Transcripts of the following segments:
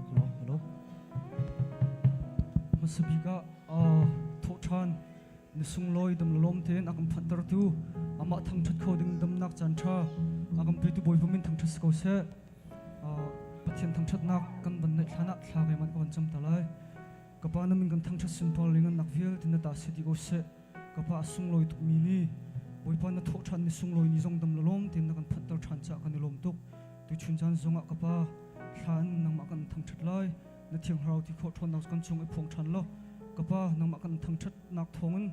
Hello, hello. Hmasa bik ah thawhṭhan ni sunglawi dam lawm tein a kan phanhtertu amah thangṭhat kho ding damnak caan ṭha a kan petu Bawipa min thangṭhat si ko seh. Pathian thangṭhatnak kan van neih hlan ah thla keimah ka van cam ta lai. Ka pa na min kan thangṭhat sunpar ling nak vialte na ta si ti ko seh. Ka pa a sunglawi tukmi ni Bawipa na thawh ṭhan ni sunglawi ni zong dam lawm tein na kan phanhter ṭhan caah kan i lawm tuk. Tuchun caan zongah ka pa thla in nangmah kan thangṭhat lai. Na thiang thlarau ti khawh ṭhawnnak kan chung i phuang ṭhan law ka pa nangmah kan thangṭhatnak thawngin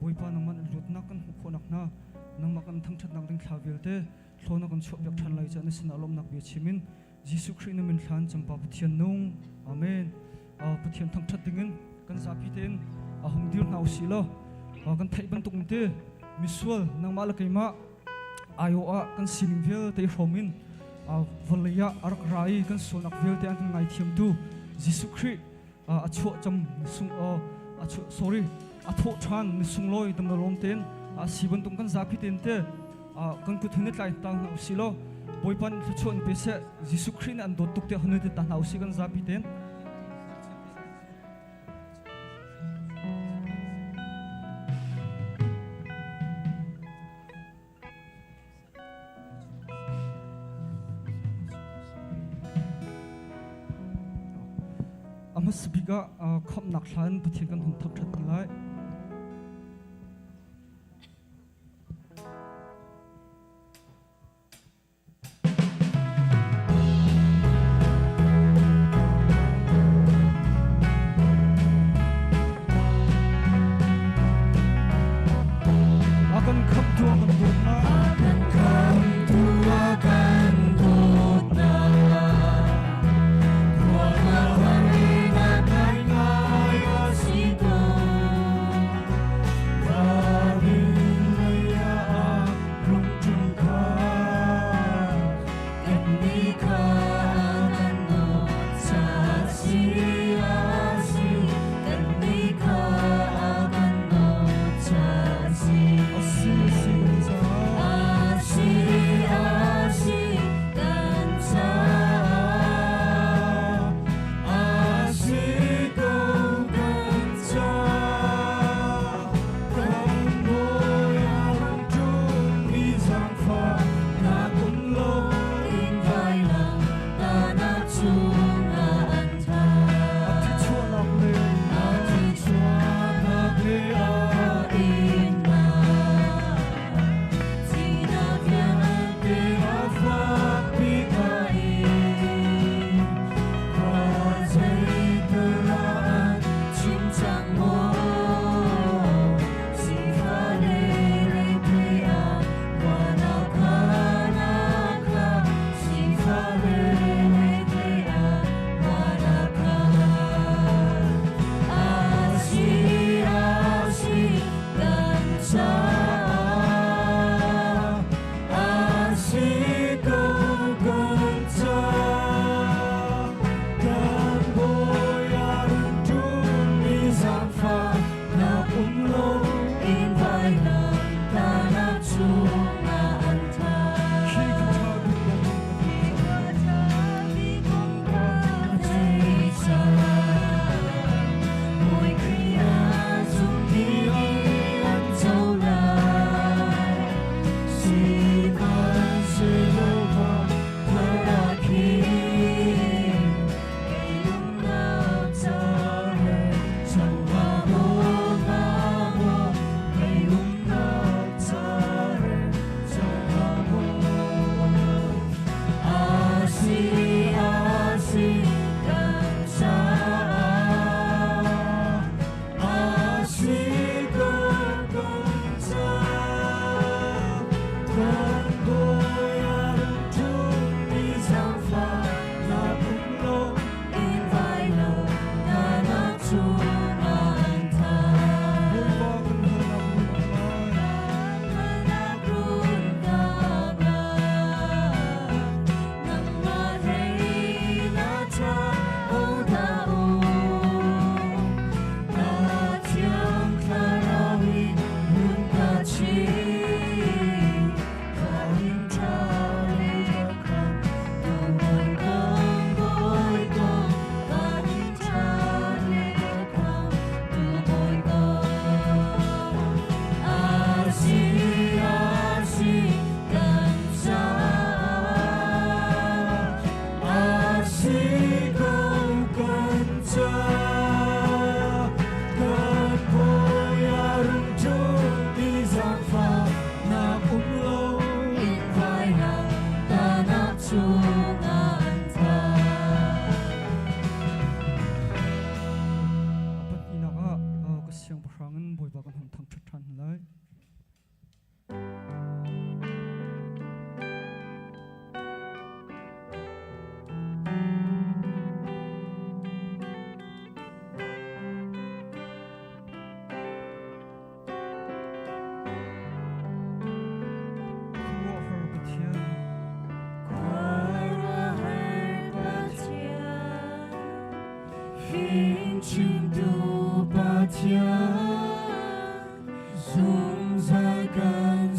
Bawipa nangmah na luatnak kan hmuh khawhnak hna nangmah kan thangṭhatnak ding thla vialte thlaw na kan chuahpiak ṭhan lai caah na sinah lawmhnak bia chim in Jesuh Khrih na min thlan campa Pathian nung. Amen. Pathian thangṭhat dingin kan zapi tein a hung dir hna usih law kan theih bantuk te misual nangmah le keimah aiawh ah kan sining vialte i hrawm in vawlei ah a rak ra i kan sualnak vialte an kan ngaithiamtu Jesuh Khrih a chuah cam sung a sorry a thawh ṭhan ni sunglawi dam lawm tein a si bantuk kan zapi tein te kan kut hun i tlai ta hna usih law Bawipa nih thluachuah in pe seh Jesuh Khrih nih an dawt tuk tiah hun i ta hna usih kan zapi tein. A hmasa bik ah khamhnak hla in Pathian kan hun thangṭhat hna lai. A kan khamhtu a kan dawtnak. A kan khamhtu a kan dawtnak. Khual na in a kai ngai a si ko.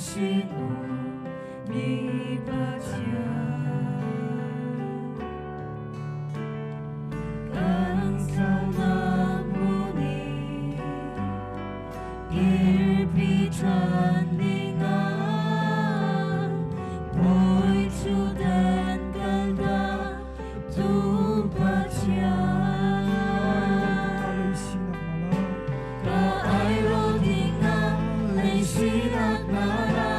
Sin um mi Pathian. Kan tlaunak hmun i kirpi ṭhan dingah Bawi ṭhutdan kaltak tu Pathian. Ka airawh dingah lei sinak na ra,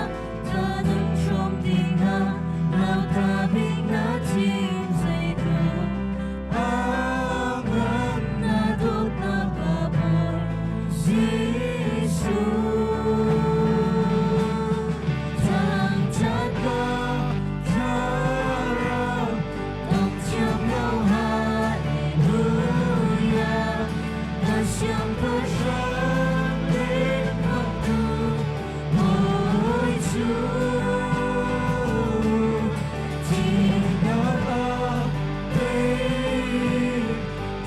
ka nung hrawm dingah nauta bik na thim zeitluk a ngan na dawtnak ka Bawi Jesuh. Thangṭhat ka thlarau, dong thiam lo hallelujah. Ka siangpahrang le khamhtu Bawi cu thihnak a tei.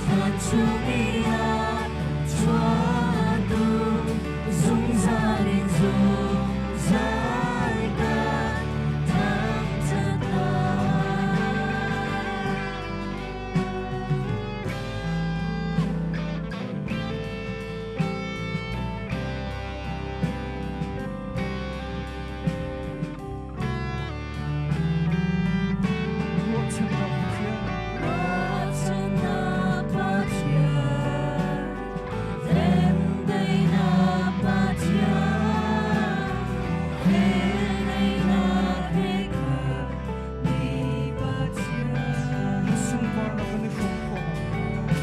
Thlan chung i a chuahtu zungzal in zungzal ka thangṭhat lai. Ruahchannak Pathian. Ruahchannak Pathian, Remdaihnak Pathian, Velngeihnak he khat mi Pathian. Na sunparnak kan i hrawm khawh nakhnga.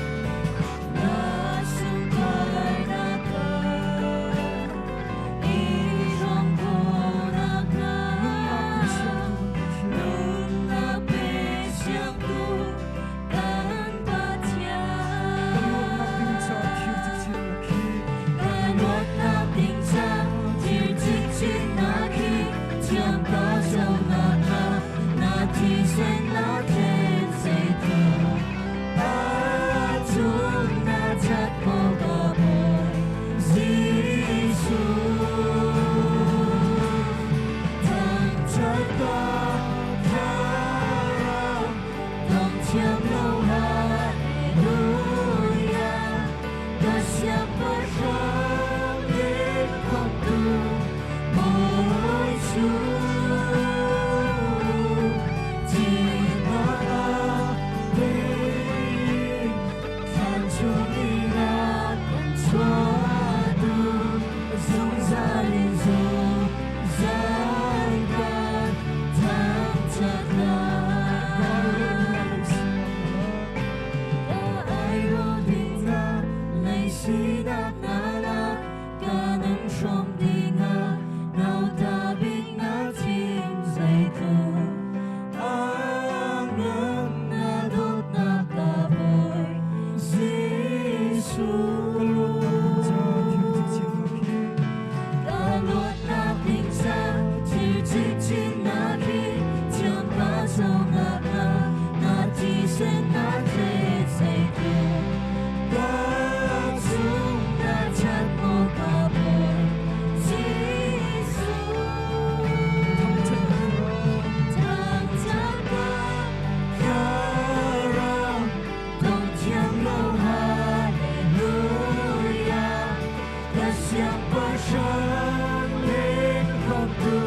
Na sunparnak kan i hrawm khawh nakhnga. Nunnak pe siangtu kan Pathian. Nunnak pe siangtu kan Pathian. Kan luatnak ding caah thir cikcin na khi. Kan luatnak ding ca thir cikcin na khi thiam ka co nakhnga na thisen na thlet zeitluk a cung na ṭhat maw ka Bawi Jesuh. Thangṭhat ka thlarau, dong thiam lo hallelujah. Ka siangpahrang le khamhtu Bawi cu thihnak a tei. Thlan chung i a kan chuahtu zungzal in zungzal kan thangṭhat lai. Ka airawh dingah lei sinak na lak, ka nun hrawm dingah nauta bik na thim zeitluk a ngan na dawtnak ka Bawi Jesuh. Kan luatnak ding caah thir cikcin na khi. Ka luatnak ding ca thir cikcin na khi thiam ka co nakhnga na thisen na thlet zeitluk ka cung na ṭhat maw ka Bawi Jesuh. Thangṭhat ka thlarau, dong thiam lo hallelujah. Ka siangpahrang le khamhtu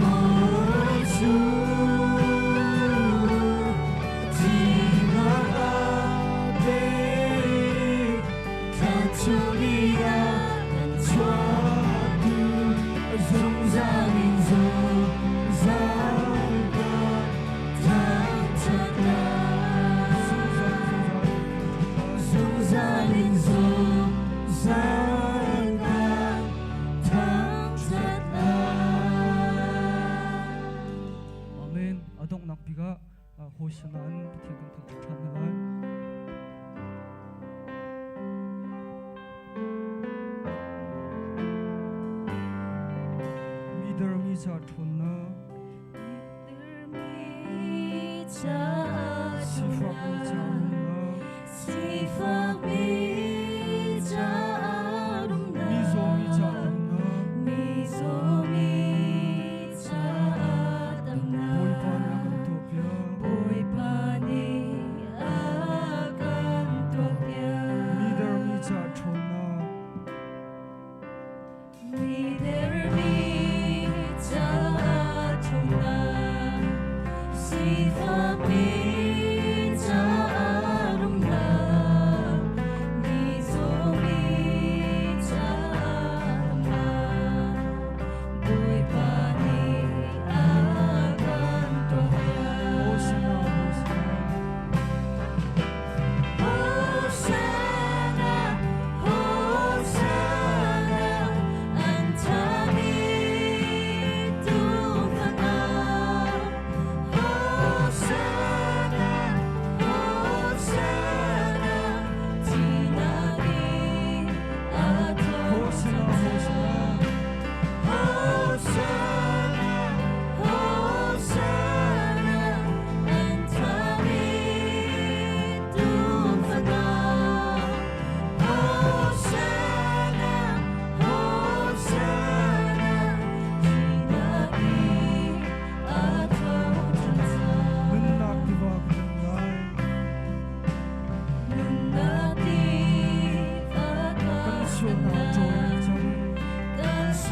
Bawi cu thihnak a tei. Thlan chung i a kan chuahtu zungzal in zungzal kan thangṭhat lai. Zungzal in zungzal kan thangṭhat lai. Amen. A donghnak bik ah hawi sinah in Pathian kan thangṭhat ṭhan hna lai. Mi dermi ca ṭhawnnak, Mi ca sifakmi ca rumnak, Sifakmi ca rumnak, mizaw mi ca damnak, Mizaw mi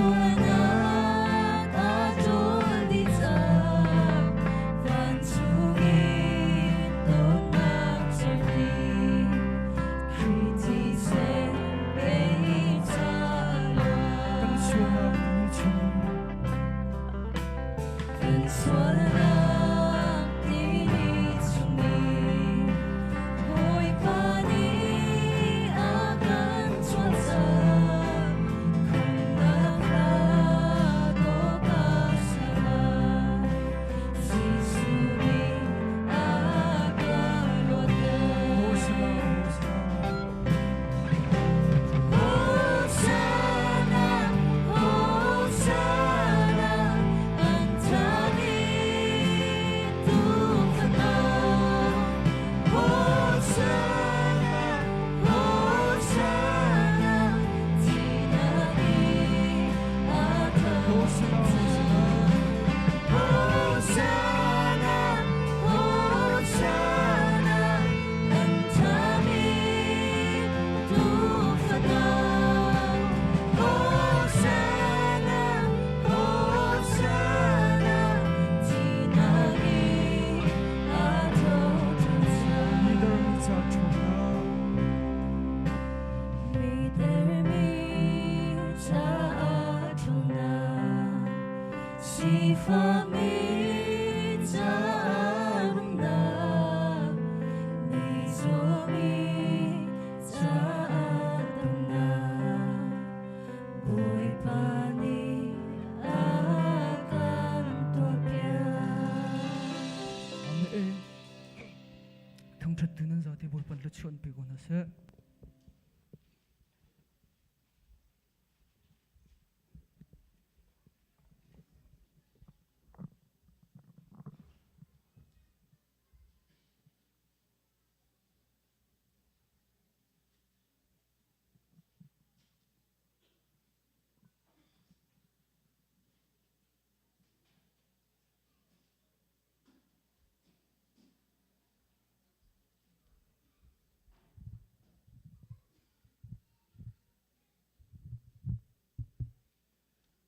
sualnak a ṭawl dih cang, vancung in dawtnak cerhti, Khrih thisen kei ca luan. Kan sualnak timi chungin. Kan sualnak timi chungin Bawipa nih a kan chuah cang. Khumnak hla dawh ka sa lai. Jesuh nih a ka luatter. Hosana, Hosana. Hosanna, Hosanna, an David Tuufapa. Hosanna, Hosanna, thihnak in a tho Hosana, Hosana. Hosanna, Hosanna, an David Tuufapa. Hosanna, Hosanna, thihnak in a tho ṭhan cang. Midermi ca ṭhawnnak. Midermi caah ṭhawnnak, sifakmi caah rumnak, mizawmi caah damnak, Bawipa nih a kan tuahpiak. Amen. Thangṭhattu nan zate Bawipa thluachuah an pe ko hna seh.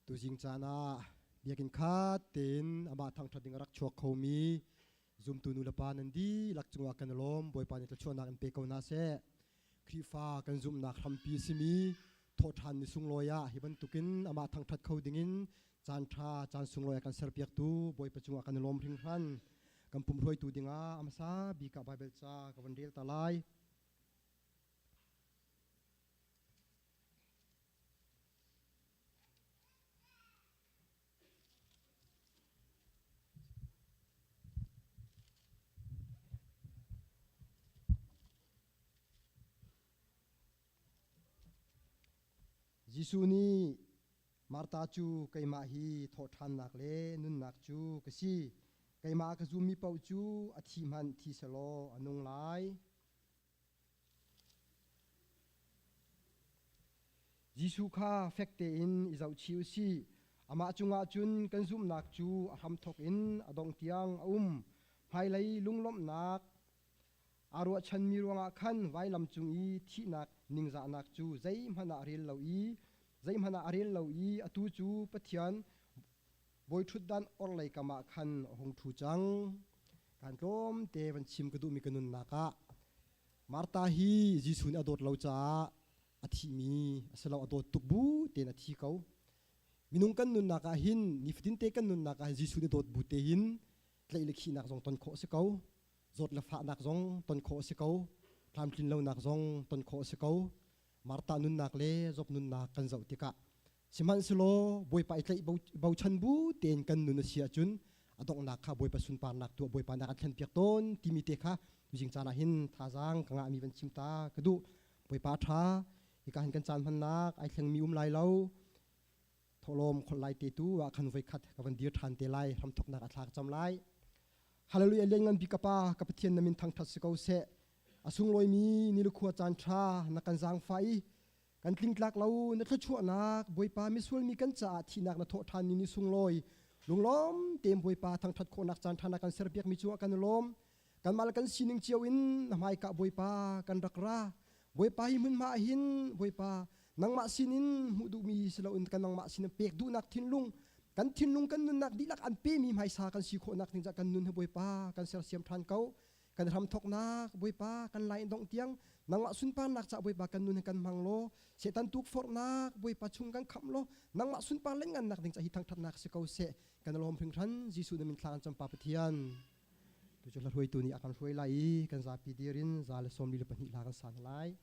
Tuzing caan ah biakinn khat tein amah thangṭhat ding a rak chuak khomi zumtu nulepa nan dihlak cungah kan i lawm. Bawipa nih thluachuahnak in pe ko hna seh. Khrihfa kan zumhnak hrampi a simi thawhṭhan ni sunglawi ah hi bantukin amah thangṭhat kho dingin caan ṭha caan sunglawi a kan serpiaktu Bawipa cungah kan i lawm hringhran. Kan pumhruaitu dingah a hmasa bik ah Baibal ca ka van rel ta lai. Jesuh nih Martha cu keimah hi thawhṭhannak le nunnak cu ka si. Keimah a ka zummi paoh cu a thi hmanh thi selaw a nung lai. Jesuh kha fek tein i zohchih u sih. Amah cungah cun kan zumhnak cu a hramthawk in a dongh tiang a um. Hmailei lunglawmhnak aa ruahchanmi ruangah khan vailam cung i thihnak ningzahnak cu zeihmanh ah a rel lo i zeihmanh ah a rel lo i atu cu Pathian bawiṭhutdan orhlei kam ah khan a hung ṭhu cang. Kaan tlawmte van chim ka duhmi ka nunnak ah Martha hi Jesuh nih a dawt lo caah a thihmi a si lo, a dawt tuk bu tein a thi ko. Minung kan nunnak ah hin nifatinte kan nunnak ah hin Jesuh nih dawt bu te hin tlaih le khihnak zong ton khawh a si ko. Zawt le fahnak zong ton khawh a si ko. Tlamtlin lonak zong ton khawh a si ko. Martha nunnak le Job nunnak kan zoh tikah sihmanhsehlaw Bawipa i tlaih bochan bu tein kan nun a si ahcun a donghnak kha Bawipa sunparnak tuah Bawipa nak an thlenpiak tawn timi te kha tuzing caan ah hin thazaang ka ngahmi van chim ta ka duh. Bawipa ṭha hika hin kan caan hmannak ai thlengmi um lai lo. Thawhlawm kholh lai te tu ah khan voikhat ka van dir ṭhan te lai hramthoknak a thla ka cam lai. Hallelujah lianngan bik ka pa ka Pathian na min thangṭhat si ko seh. A sunglawimi ni le khua caan ṭha na kan zaangfah i kan tlingtlak lo na thluachuahnak Bawipa misual mi kan caah thihnak na thawh ṭhan ni ni sunglawi lunglawm tein Bawipa thangṭhat khawhnak caan ṭha na kan serpiak mi cungah kan i lawm. Kanmah le kan sining cio in na hmaika Bawipa kan rak ra. Bawipa hi hmunhma ah hin Bawipa Nangmah sinin hmuh duhmi si loin kan nangmah sinin pek duhnak thinlung, kan thinlung kan nunnak dihlak an pemi hmaisa kan si khawhnak ding cah kan nun hi Bawipa kan sersiam ṭhan ko. Kan hramthawknak Bawipa kan lai in dongh tiang nangmah sunparnak cah Bawipa kan nun hi kan hmang law Satan tukforhnak Bawipa chung kan khamh law nangmah sunpar le ngannak ding cah hi thangṭhatnak si ko seh. Kan lawm hringhran Jesuh na min thla kan cam Pa Pathian. Tu cu hla hruaitu nih a kan hruai lai i kan zapi dir in 142 hla kan sa hna lai.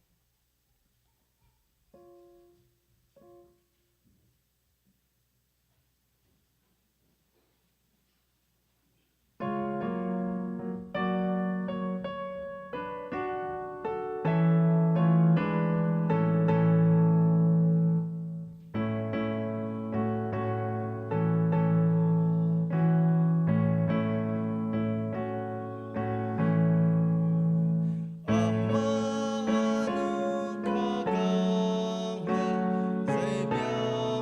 Amah nu kha ka hngalh, zei bia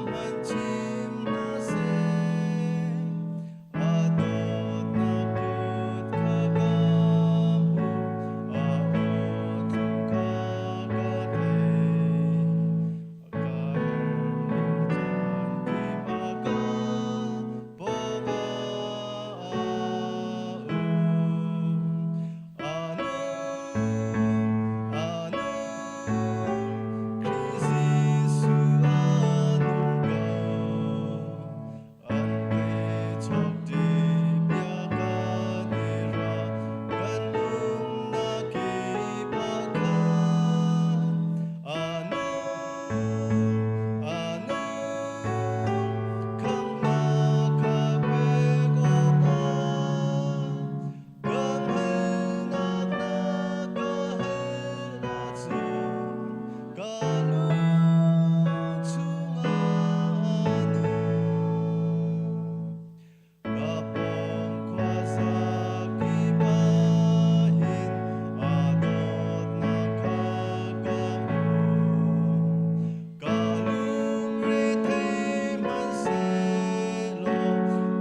hmanh chim hna seh. A dawtnak kut kha ka hmuh, a aw thlum kha ka theih. Ka herh lio caan kip ah ka pawngah a um. A nung, a nung, Khrih Jesuh a nung ko. An pe chok ti bia kan i ra, kan umnak kip ah khan. A nung, a nung, khamhnak kha pek awkah. Kan helnak na ka hel ahcun ka lu chungah a nung. Ka pawng khuaza kip ah hin a dawtnak kha ka hmuh. Ka lungre thei hmanhsehlaw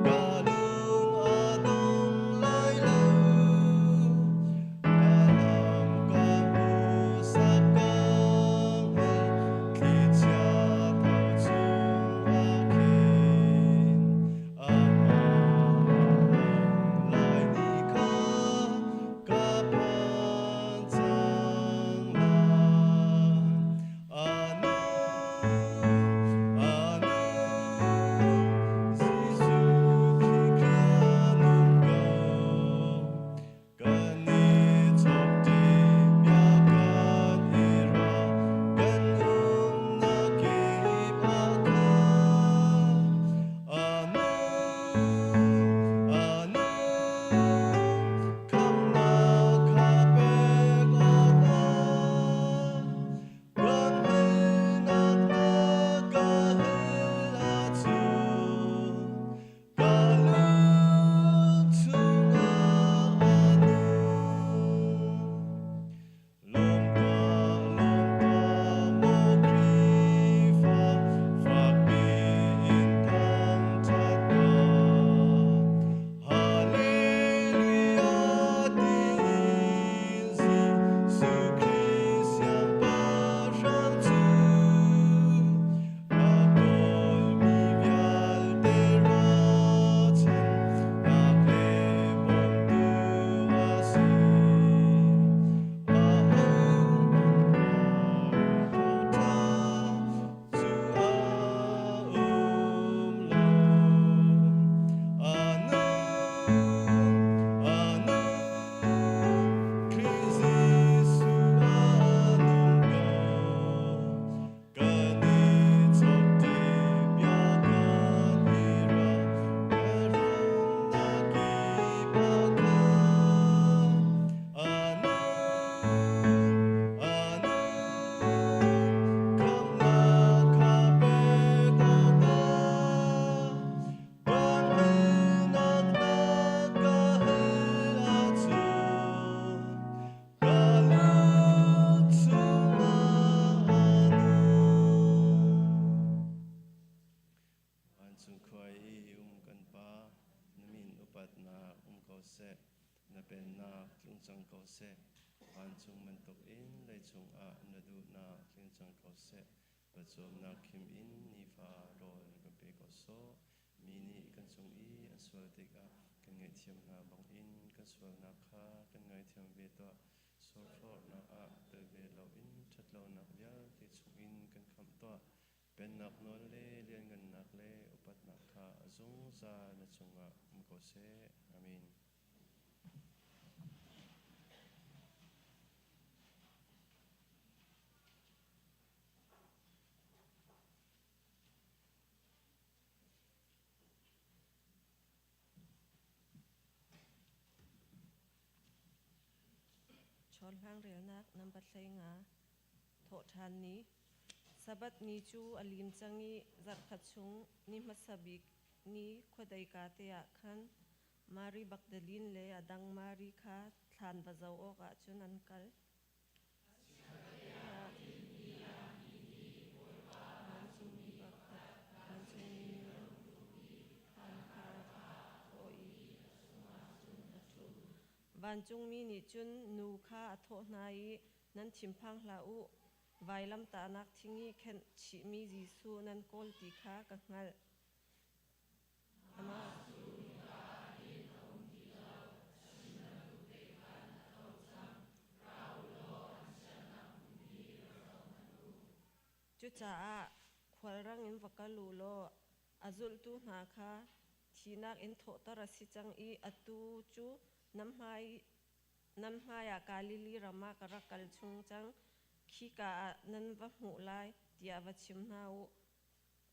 ka lung a dong lai lo. Ka lam ka hmuhsak ka hngalh, thlichia tho chungah khin. Amah a lai ni kha ka phan cang lai. A nung, a nung, Jesuh Khrih a nung ko. Kan i chok ti bia kan i ruah, kan umnak kip ah khan. A nung, a nung, khamhnak kha pek awkah. Kan helnak na ka hel ahcun ka lung chungah a nung. Lawm tuah, lawm tuah, maw Khrihfa, fakpi in thangṭhat tuah. Hallelujah tiin Jesuh Khrih Siangpahrang cu a kawlmi vialte ruahchannak le bawmtu a si. Ahohmanh ṭha cu a um lo. A nung, a nung, Khrih Jesuh a nung ko. Kan i chok ti bia kan i ruah, ka rumnak kip ah khan. A nung, a nung, khamhnak kha pek awkah. Kan helnak na ka hel ahcun ka lung chungah a nung. Vancung khua i um kan Pa, na min upatnak um ko seh, na pennak tlung cang ko seh. Vancung bantuk in leicung ah na duhnak tling cang ko seh. Pawcawmnak khim in nifa rawl kan pe ko sawh. Mi nih kan cung i an sual tikah kan ngaihthiam hna bangin kan sualnak kha kan ngaithiam ve tuah. Sualforhnak ah tel ve loin ṭhatlonak vialte chungin kan khamh tuah. Pennak nawl le lianngannak le upatnak kha a zungzal na cungah um ko seh. Amen. Chawnhlang relnak nambar 15. Thawhṭhan ni. Sabbath ni cu a lim cang i zarhkhat chung ni hmasa bik ni khuadeika te ah khan Mari Magdalene le a dang Mari kha thlan va zoh awkah cun an kal. Vancungmi nih cun nu kha a thawh hna i, Nan thinphang hlah u, vailamtahnak thing i khenh chihmi Jesuh nan kawl ti kha ka hngalh. Amah Cucaah khualrang in va kal u law a zultu hna kha thihnak in thawhter a si cang i atu cu nan hmaiah Galilee ram ah ka rak kal chung cang, khika ah nan va hmuh lai, tiah va chim hna u.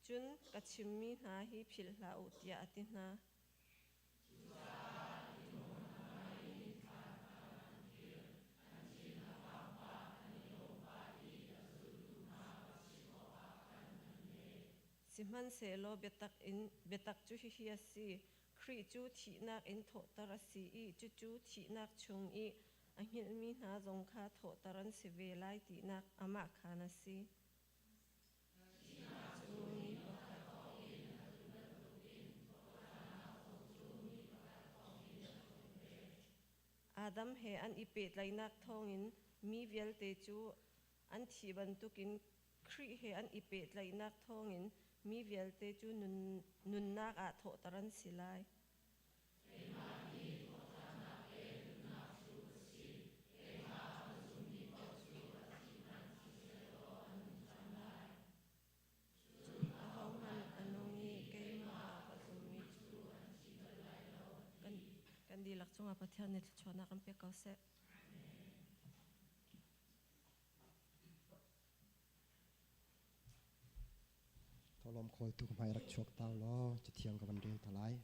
Cun ka chimmi hna hi philh hlah u, tiah a ti hna. Sihmanhsehlaw biatak cu hihi a si: Khrih cu thihnak in thawhter a si i cucu thihnak chung i a hngilhmi hna zong kha thawhter an si ve lai tinak amah khan a si. Adam he an i pehtlaihnak thawngin mi vialte cu an thih bantukin Khrih he an i pehtlaihnak thawngin mi vialte cu nunnak ah thawhter an si lai. Ahohmanh a nung i keimah a ka zummi cu kan dihlak cungah Pathian nih thluachuahnak an pek ko seh. Thawhlawm khawltu ka hmai rak chuak tau law cathiang ka van rel ta lai.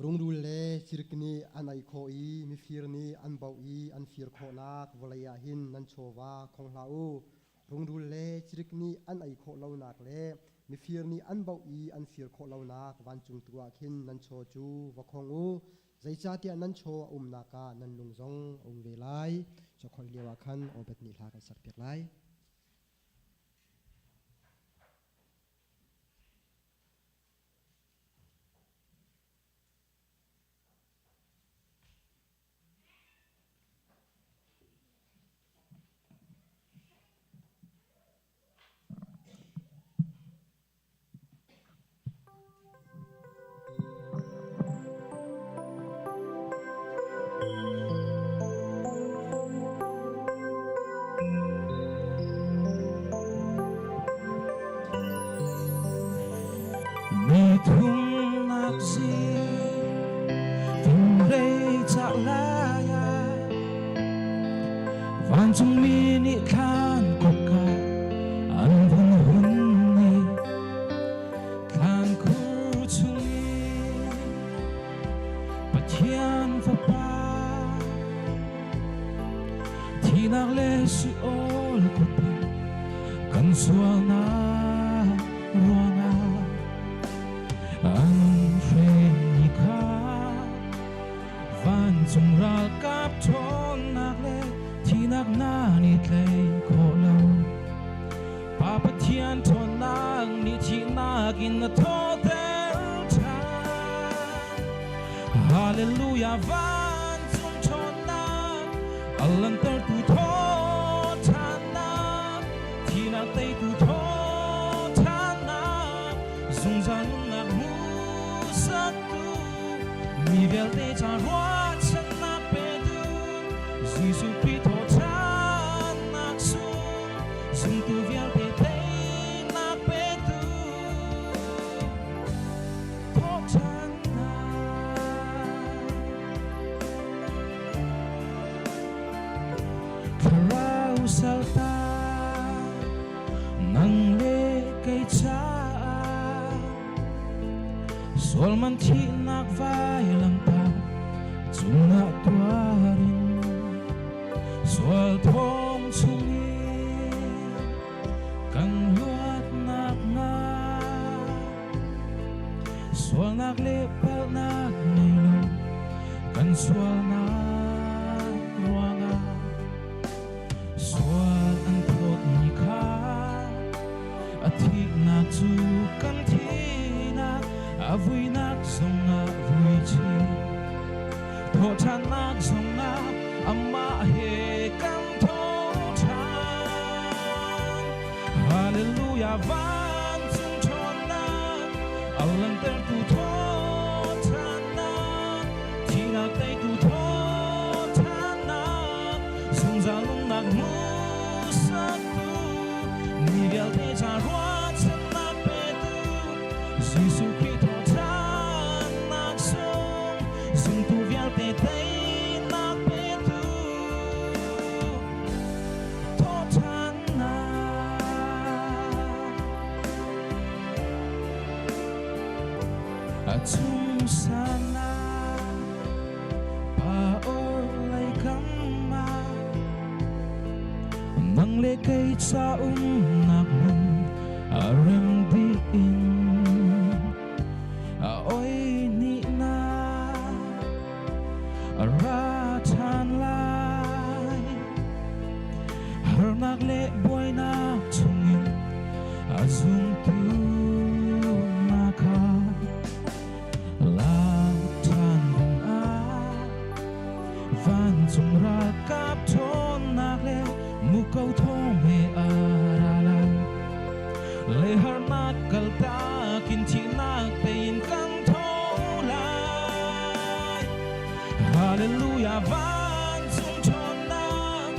Rungrul le cirik nih an ei khawh i mifir nih an baoh i an fir khawhnak vawlei ah hin nan chawva khong hlah u. Rungrul le cirik nih an ei khawh lonak le mifir nih an baoh i an fir khawh lonak vancung tu ah khin nan chaw cu va khong u. Zeicahtiah nan chaw a umnak ah nan lung zong a um ve lai. Chawkholh lioah khan Obed nih hla kan sakpiak lai. Mithumnak si Fingrei cak lai ah Vancungmi nih thlan kutka an vun hun i thlan khur chung i Pathian Fapa Thihnak le Sheol khuapi kan sualnak ruangah an hremmi kha vancung ralkap ṭhawnnak le thihnak hna nih tlei khawh lo. Pa Pathian ṭhawnnak nih thihnak in a thawhter ṭhan. Hallelujah vancung ṭhawnnak a langhtertu thawhṭhannak thihnak teitu thawhṭhannak zungzal nunnak hmuhsaktu mi vialte ca ruahchannak petu Jesuh Khrih thawhṭhannak sung zumtu vialte teinak petu thawhṭhannak. Thlarau salta nang le kei caah sual man thihnak vailamtah cungah tuarin sual thong chungin kan luatnak hnga sualnak le palhnak ngei lo kan sualnak ruangah sual an phawtmi kha a thihnak cu kan thihnak a vuinak zongah vui chih thawhṭhannak zongah amah he kan tho ṭhan. Hallelujah vancung ṭhawnnak a langhtertu thawhṭhannak thihnak teitu thawhṭhannak zungzal nunnak hmuhsaktu mi vialte ca ruahchannak petu Jesuh Khrih thawhṭhannak sung zumtu vialte teinak petu thawhṭhannak. A chung sana pa orlei kam ah nang le kei ca umnak hmun a rem dih in a oi nih na a ra ṭhan lai. Harnak le buainak chungin a zumtu hna kha lak ṭhan dingah vancung ralkap ṭhawnnak le muko thawng he a ra lai. Le harnak kaltak in thihnak tein kan tho lai. Hallelujah vancung ṭhawnnak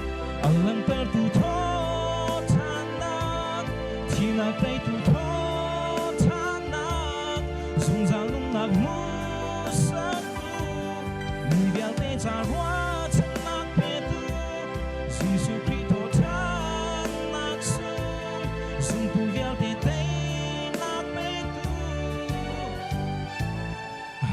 a langhtertu thawhṭhannak thihnak teitu thawhṭhannak zungzal nunnak hmuhsaktu mi vialte ca ruahchannak petu Jesuh Khrih thawhṭhannak sung zumtu vialte teinak petu.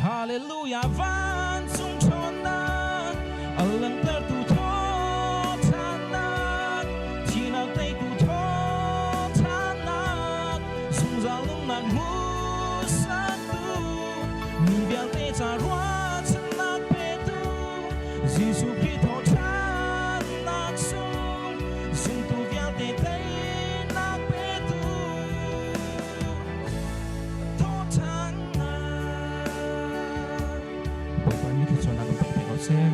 Hallelujah vancung ṭhawnnak a langhtertu thawhṭhannak thihnak teitu thawhṭhannak zungzal nunnak hmuhsaktu mi vialte ca ruahchannak petu Jesuh Khrih thawhṭhannak sung zumtu vialte teinak petu thawhṭhannak. Bawipa nih thluachuahnak kan pek te ko seh.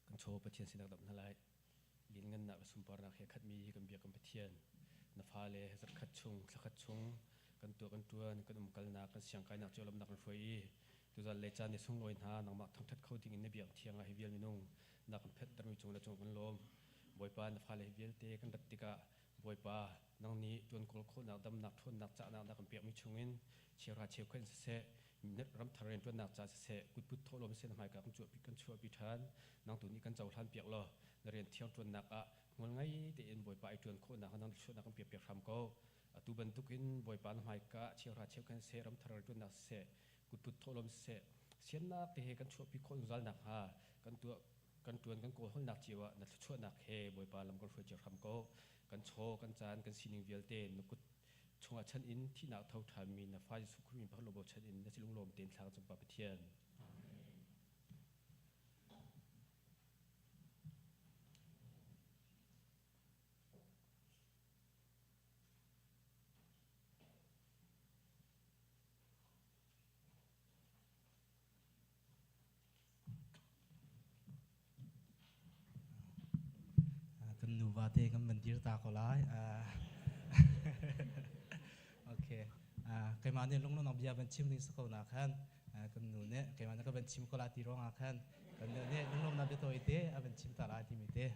Kan chaw Pathian sinak dam hna lai. Lianngannak le sunparnak he khatmi kan biak kan Pathian. Na fale zarhkhat chung, thlakhat chung kan tuah kan tuan, kan umkalnak, kan siangkainak cio lamnak kan hruai i tuzan le caan ni sunglawi hna nangmah thangthat kho ding in na biak thiang ah hi vial minung na kan phettermi cung le cung kan lawm. Bawipa na fale hi vialte kan rat tikah Bawipa, nang nih ṭuan kawl khawhnak, damnak, ṭhawnnak, cahnak na kan pekmi chungin cheuhra cheukhat in siseh, ramthar rianṭuannak ca siseh, kutput thawhlawm siseh na hmaika kan chuahpi ṭhan. Nang tu nih kan cohlan piak law na rian thiang ṭuannak ah hmual ngei tein Bawipa i ṭuan khawhnak nang thluachuahnak kan piak piak hram ko. Atu bantukin Bawipa na hmaika cheuhra cheukhat siseh, ramthar rianṭuannak siseh, kutput thawhlawm siseh, siannak te he kan chuahpi khawh zungzal nakhnga kan tuah kan ṭuan kan kawlhawlnak cio ah na thluachuahnak he Bawipa lam kan hruai cio hram ko. Kan chaw, kan caan, kan sining vialte na kut Chungah chan in thihnak tho ṭhanmi na fa Jesuh Khrih min pakhat lo bochan in na silung lawm tein thla kan cam Pa Pathian. Kan nuva te kan van dir ta ko lai. Okay. Keimah nih lunglawmhnak bia van chim ding si ko na khan kan nu nih keimah nih ka van chim ko la ti ruangah khan kan nu nih lunglawmhnak bia tawi te a van chim ta lai timi te.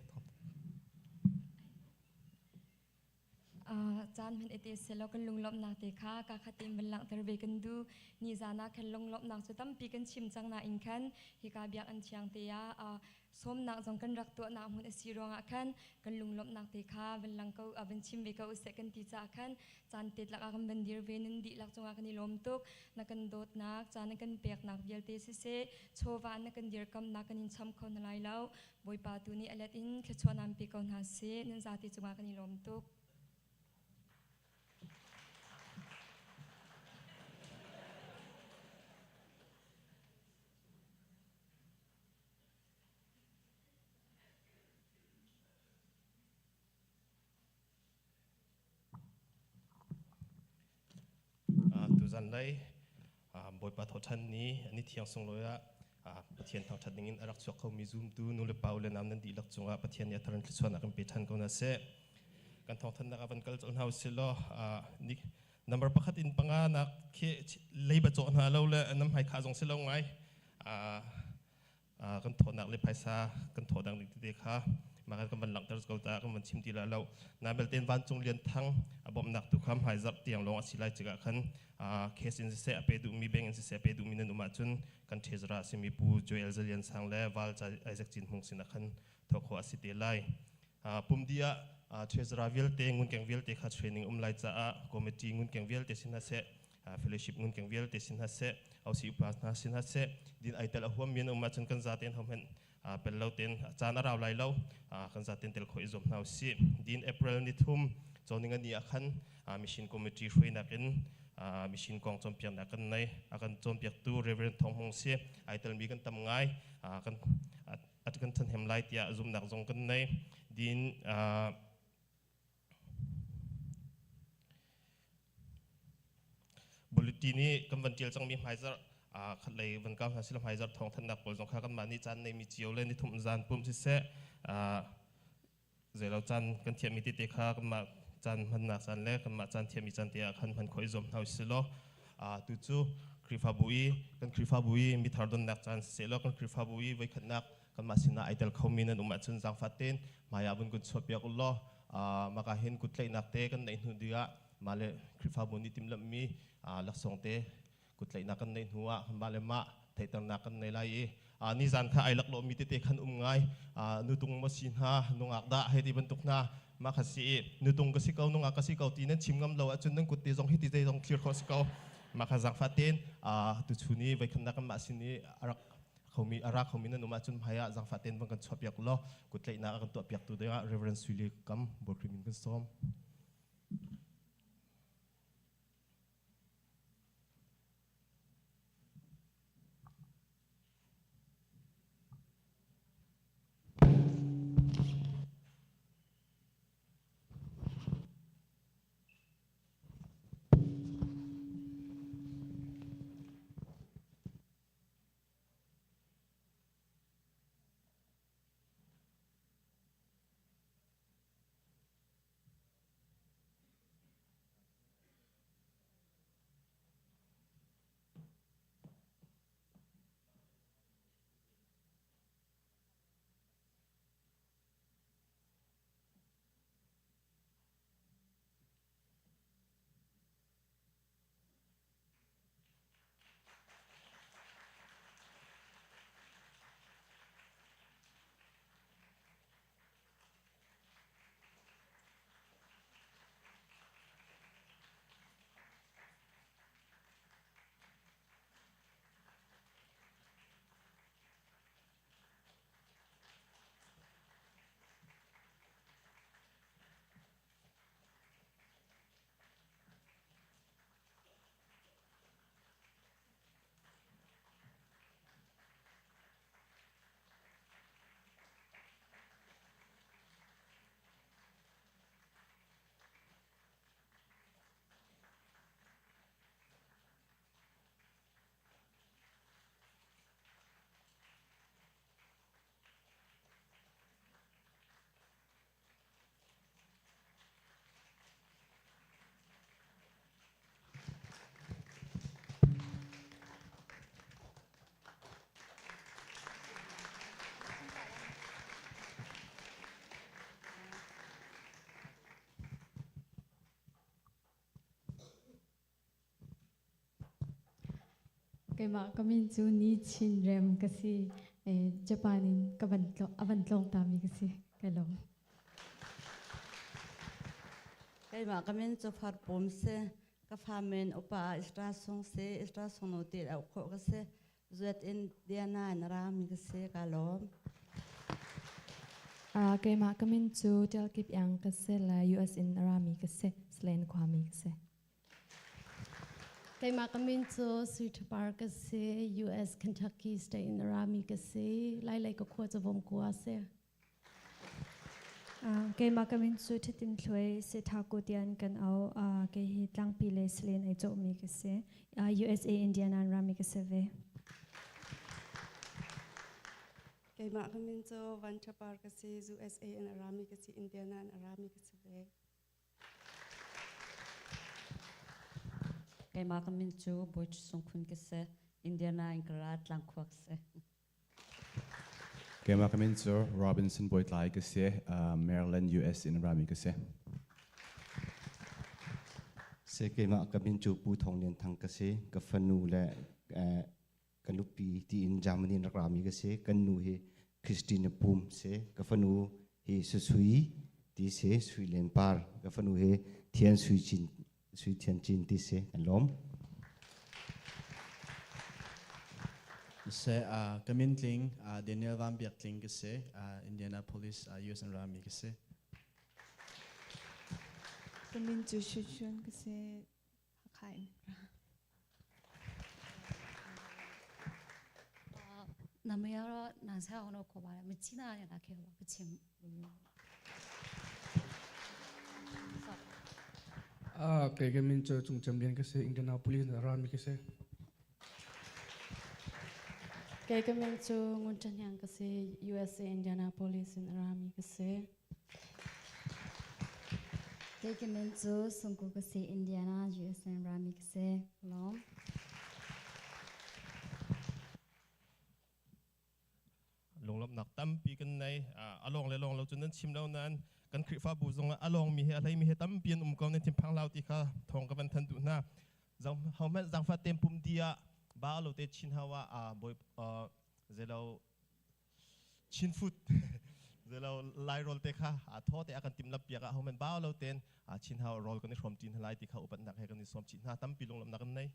Caan hmanh ete selaw kan lunglawmhnak te kha ka khat in van langhter ve kan duh. Nizan ah khan lunglawmhnak cu tampi kan chim cang nain khan hika biakinn thiang te ah sawmnak zong kan rak tuahnak hmun a si ruangah khan kan lunglawmhnak te kha van lang ko van chim ve ko usih kan ti caah khan caan tet lakah kan van dir ve. Nan dihlak cungah kan i lawm tuk. Na kan dawtnak, caan na kan peknak vialte siseh, chawva na kan dirkamnak kan in cham kho hna lai lo. Bawipa tu nih a let in thluachuah nan pe ko hna seh. Nan zate cungah kan i lawm tuk. Tuzan lei Bawipa thawṭhan ni ni thiang sunglawi ah Pathian thangṭhat dingin a rak chuak khomi zumtu nu le pa le nam nan dihlak cungah Pathian nih a thar in thluachuahnak in pe ṭhan ko hna seh. Kan thawngthannak ah van kal colh hna usih law number pakhat in panga nak khi leiba cawh hna lo le nam hmai kha zong si lo ngai. Kan thawhnak le phaisa kan thawh dang ding tete kha mah kan van langhter ko ta kan van chim ti la lo. Na belte vancung lian thang a bawmhnak tu kha hmai zarh tiang lawng a si lai tikah khan case in siseh a pe duhmi bank in siseh a pe duhmi nan um ahcun kan treasurer a simi Pu Joel Zalian Sang le Val Isaac Cin Hmung sinah khan thawh khawh a si te lai. Pumdi ah treasurer vialte ngunkeng vialte kha training um lai caah committee ngunkeng vialte sin hna seh, fellowship ngunkeng vialte sin hna seh, ausi upa hna sin hna seh, din ai tel a huam mi an um ahcun kan zaten hohmanh pel lo ten caan a rau lai lo, kan zaten tel khawh i zuam hna usih. Din April ni thum cawning ani ah khan mission committee hruainak in mission kong cawnpiaknak kan nei. A kan cawnpiaktu Reverend Thong Hmung si, ai telmi kan tam ngai, kan a kan ṭhahnem lai tiah zumhnak zong kan nei. Din Bulletin i kan van ṭial cangmi hmaizarh khatlei van kau hna sila hmaizarh thawngthanhnak pawl zong kha kanmah nih caan neimi cio le nithum zan pum siseh, zeilo caan kan thiammi tete kha kanmah caan hmannak caan le kanmah caan thiammi caan te ah khan hman khawh i zuam hna usih law tu cu Khrihfabu i kan Khrihfabu i mithar donnak caan siseh law kan Khrihfabu i voikhatnak kanmah sinah ai tel khomi nan um ahcun zaangfah tein hmai ah vun kun chuahpiak u law maka hin kuttlaihnak te kan neih hnu dih ah mah le Khrihfabu nih timhlamhmi laksawng te kuttlaihnak kan neih hnu ah mah le mah theihternak kan nei lai i nizan kha ai laklawhmi tete khan um ngai. Nutung maw si hna, nungak dah hei ti bantuk hna mah kha si i nutung ka si ko, nungak ka si ko ti nan chim ngam lo ahcun nan kut te zong hi ti te zong thlir khawh si ko. Mah kha zaangfah tein tuchun i voikhatnak kan mah sin i a rak khomi a ra khomi nan um ahcun hmai ah zaangfah tein van kan chuahpiak law kuttlaihnak a kan tuahpiaktu dingah Reverend Suili Kam Bawi min kan sawm. Keimah ka min cu Ni Chin Rem ka si. Japan in ka van a van tlawng tami ka si. Ka lawm. Keimah ka min cu Far Pum si. Ka fa min upa Isra Sung si. Isra Sung nu ti au khawh ka si. Zuat in Diana in rami ka si. Ka lawm. Keimah ka min cu Tel Kip Yang ka si le US in rami ka si. Slen khuami ka si. Keimah ka min cu Sui Thapar ka si. US Kentucky State in rami ka si. Lailei ka khua cu vom kua si. Keimah ka min cu Thatim Thluai Setha Kutian kan au. Kei hi tlangpi le salen ai cawhmi ka si. USA Indiana rami ka si ve. Keimah ka min cu Van Thapar ka si. USA in rami ka si. Indiana in rami ka si ve. Keimah ka min cu Boi Sung Khun ka si. Indiana in ka ra tlangkhua ka si. Keimah ka min cu Robinson Bawitlai ka si. Maryland, US in rami ka si. Se keimah ka min cu Pu Thong Lian Thang ka si. Ka fanu le ka nupi tiin Germany in rak rami ka si. Kan nu hi Christine Pum si. Ka fanu hi Susui ti si, Sui Len Par. Ka fanu hi Thian Sui Cin Sui Thian Cin ti si. Kan lawm. Se ka min tling Daniel Van Biak Tling ka si. Indianapolis, US in rami ka si. Ka min cu Shuchun ka si. Hakha in. နမရတော့နာဆာအောင်တော့ခေါ်ပါတယ်မချိနာရတာခဲပါကချင် Kei ka min cu Cung Cem Lian ka si. Indianapolis na rami ka si. Kei ka min cu Ngun Chan Yang ka si. USA Indianapolis in rami ka si. Kei ka min cu Sungku ka si. Indiana USA in rami ka si. Lawm. Lunglawmhnak tampi kan nei. Along le long lo cun nan chim lo nain kan Khrihfabu zong ah along mi he a hlei mi he tampi an um ko. Nan thinphang hlah ti kha thawng ka van than duh hna. Hohmanh zaangfah tem pum di ah ba lo te chin hawa a boi zelo chin food zelo lai rol te kha a tho te a kan tim lap piak ah hohmanh ba lo ten chin hau rol kan i hrom tin lai ti kha upatnak he kan i som chih hna. Tampi lunglawmhnak kan nei.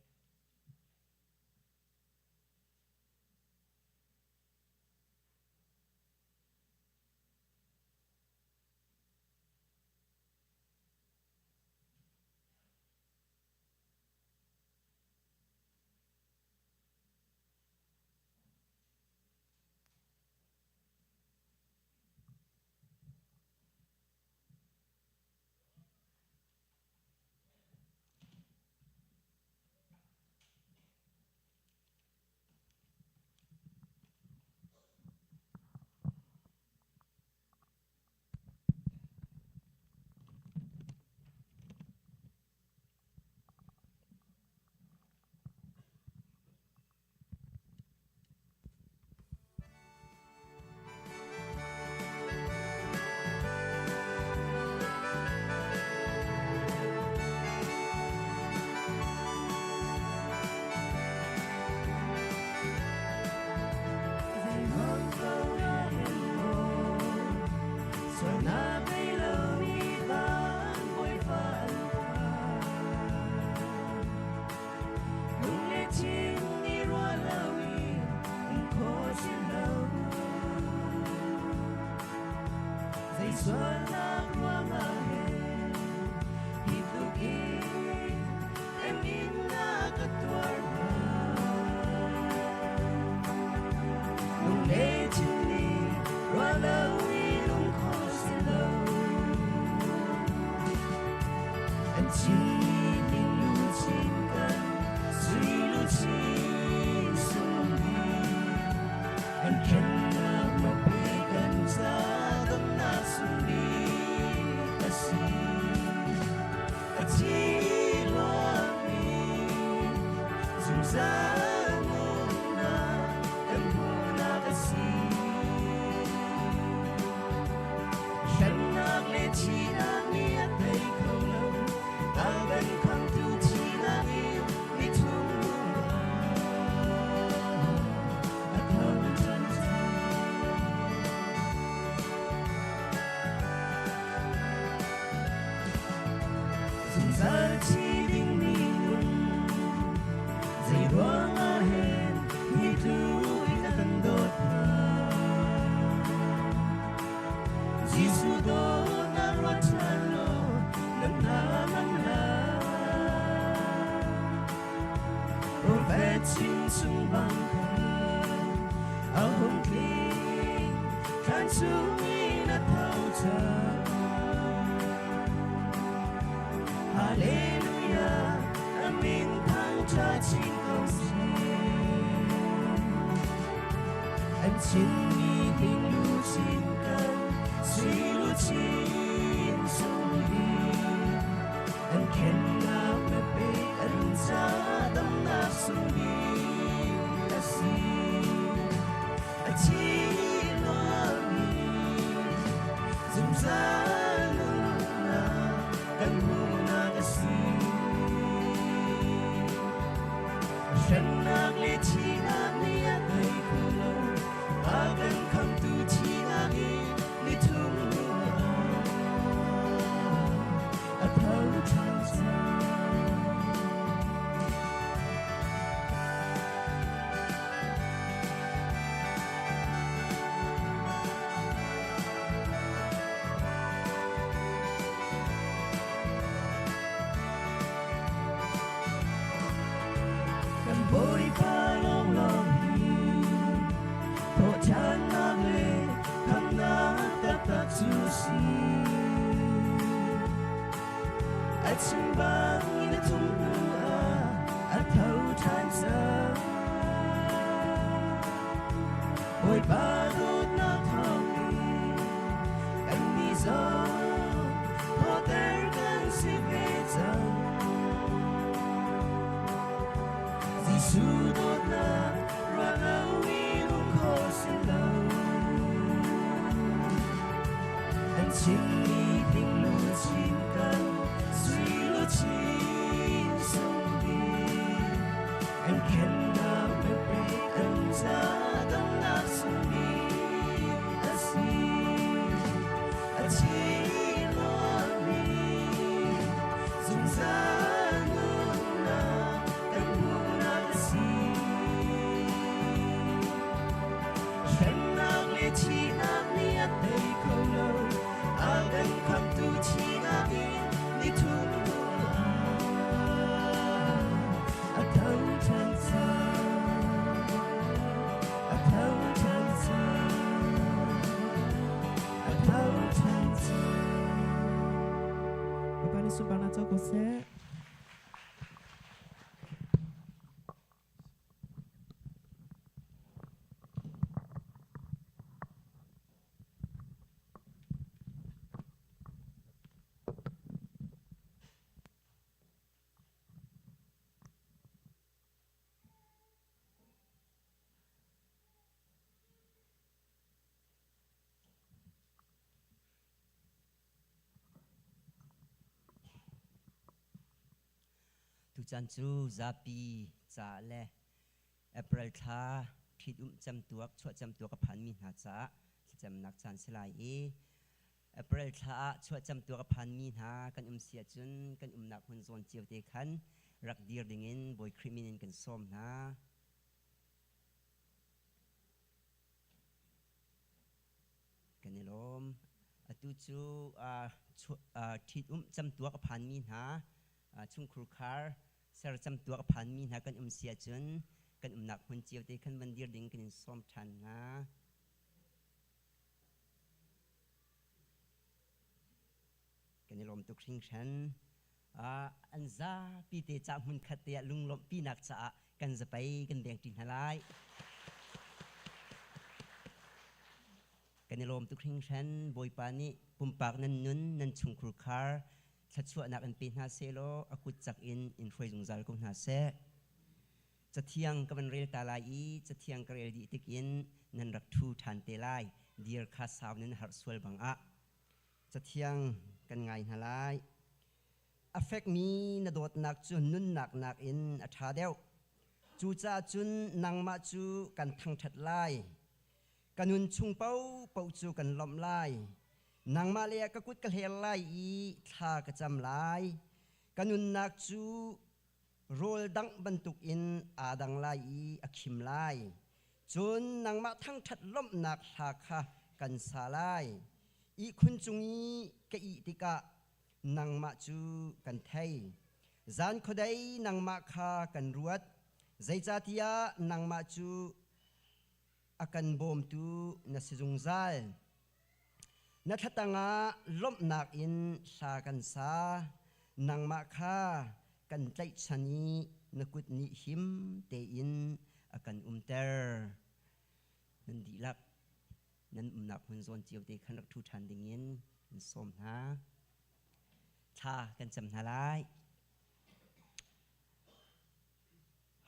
chung bang khan a hung tling, thlan chungin a tho cang. Hallelujah, a min thangṭhat chin ko seh. An chinmi ding luchin kan sui luchin sung an khennak na pek an ca damnak sung bik a si. A thi lomi zungzal nunnak kan hmuhnak a si. Hremnak le thihnak nih a tei kho lo, a kan khamtu thihnak i nithum hnu ah a tho ṭhan cang. Kan Bawipa lawnglawng hi thawhṭhannak le khamnak taktak cu si. A chim bangin a tung hnu ah a tho ṭhan cang. Bawipa dawtnak thawngin kannih zong thawhter kan si ve cang. Jesuh dawtnak ruah lo in um khawh si lo. An chimmi ding luchin kan sui luchin sung bik. An khennak na pek an ca damnak sung bik a si. A thi lomi zungzal nunnak kan hmuhnak a si. Hremnak le thihnak nih a tei kho lo, a kan khamtu thihnak in nithum hnu ah a tho ṭhan cang. A tho ṭhan cang. A tho ṭhan cang. Bapak nih sunparnak co ko seh. Tuchan cu zapi ca le April thla ṭhitumh camtuak chuah camtuak a phanmi hna caah thlacamnak caan si lai i April thla ah chuah camtuak a phanmi hna kan um si ahcun kan umnak hmun zawn cio te khan rak dir dingin Bawi Khrih min in kan sawm hna. Kan i lawm. Atu cu ṭhitumh camtuak a phanmi hna chungkhur khar ser camtuak a phanmi hna kan um si ahcun kan umnak hmun cio te khan van dir ding kan in sawm ṭhan hna. Kan i lawm tuk hringhran. An zapi te ca hmun khat te ah lunglawmhpinak caah kan zapei kan dengṭi hna lai. Kan i lawm tuk hringhran. Bawipa nih pumpak nan nun, nan chungkhur khar thluachuahnak in pe hna sehlaw a kut cak in in hruai zungzal ko hna seh. Cathiang ka van rel ta lai i cathiang ka rel dih tikin nan rak ṭhu ṭhan te lai. Dir kha sau nan harh sual bang ah. Cathiang kan ngai hna lai. A fekmi na dawtnak cu nunnak nakin a ṭha deuh. Cucaah cun nangmah cu kan thangṭhat lai. Ka nun chung paohpaoh cu kan lawmh lai. Nangmah le ka kut ka hler lai i thla ka cam lai. Ka nunnak cu rawl dangh bantukin aa dang lai i a khim lai. Cun nangmah thangṭhat lawmhnak hla kha kan sa lai. Ihkhun cung i ka ih tikah nangmah cu kan thei. Zan khuadei nangmah kha kan ruat. Zeicahtiah nangmah cu a kan bawmtu na si zungzal. Na thlatang ah lawmhnak in hla kan sa. Nangmah kha kan tlaihchan i na kut nih him tein a kan umter. Nan dihlak nan umnak hmun zawn cio te khan rak ṭhu ṭhan dingin kan sawm hna. Thla kan cam hna lai.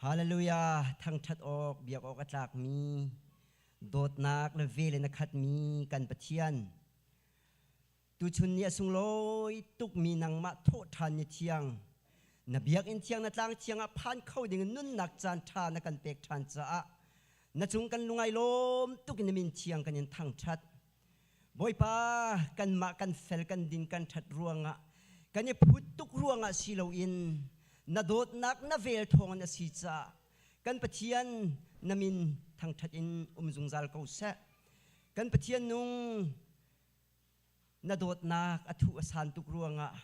Hallelujah! Thangṭhat awk, biak awk a tlakmi, dawtnak le vel in a khatmi kan Pathian. Tuchun ni a sunglawi tukmi nangmah thawhṭhan ni thiang, na biakinn thiang na tlang thiang ah phan kho ding in nunnak caan ṭha na kan pek ṭhan caah na cung kan lungai lawm tuk in na min thiang kan in thangṭhat. Bawipa, kanmah kan fel kan din kan ṭhat ruangah kan i phut tuk ruangah si loin na dawtnak na vel thawngin a si caah kan Pathian na min thangṭhat in um zungzal ko seh. Kan Pathian nung na dawtnak a thuh a san tuk ruangah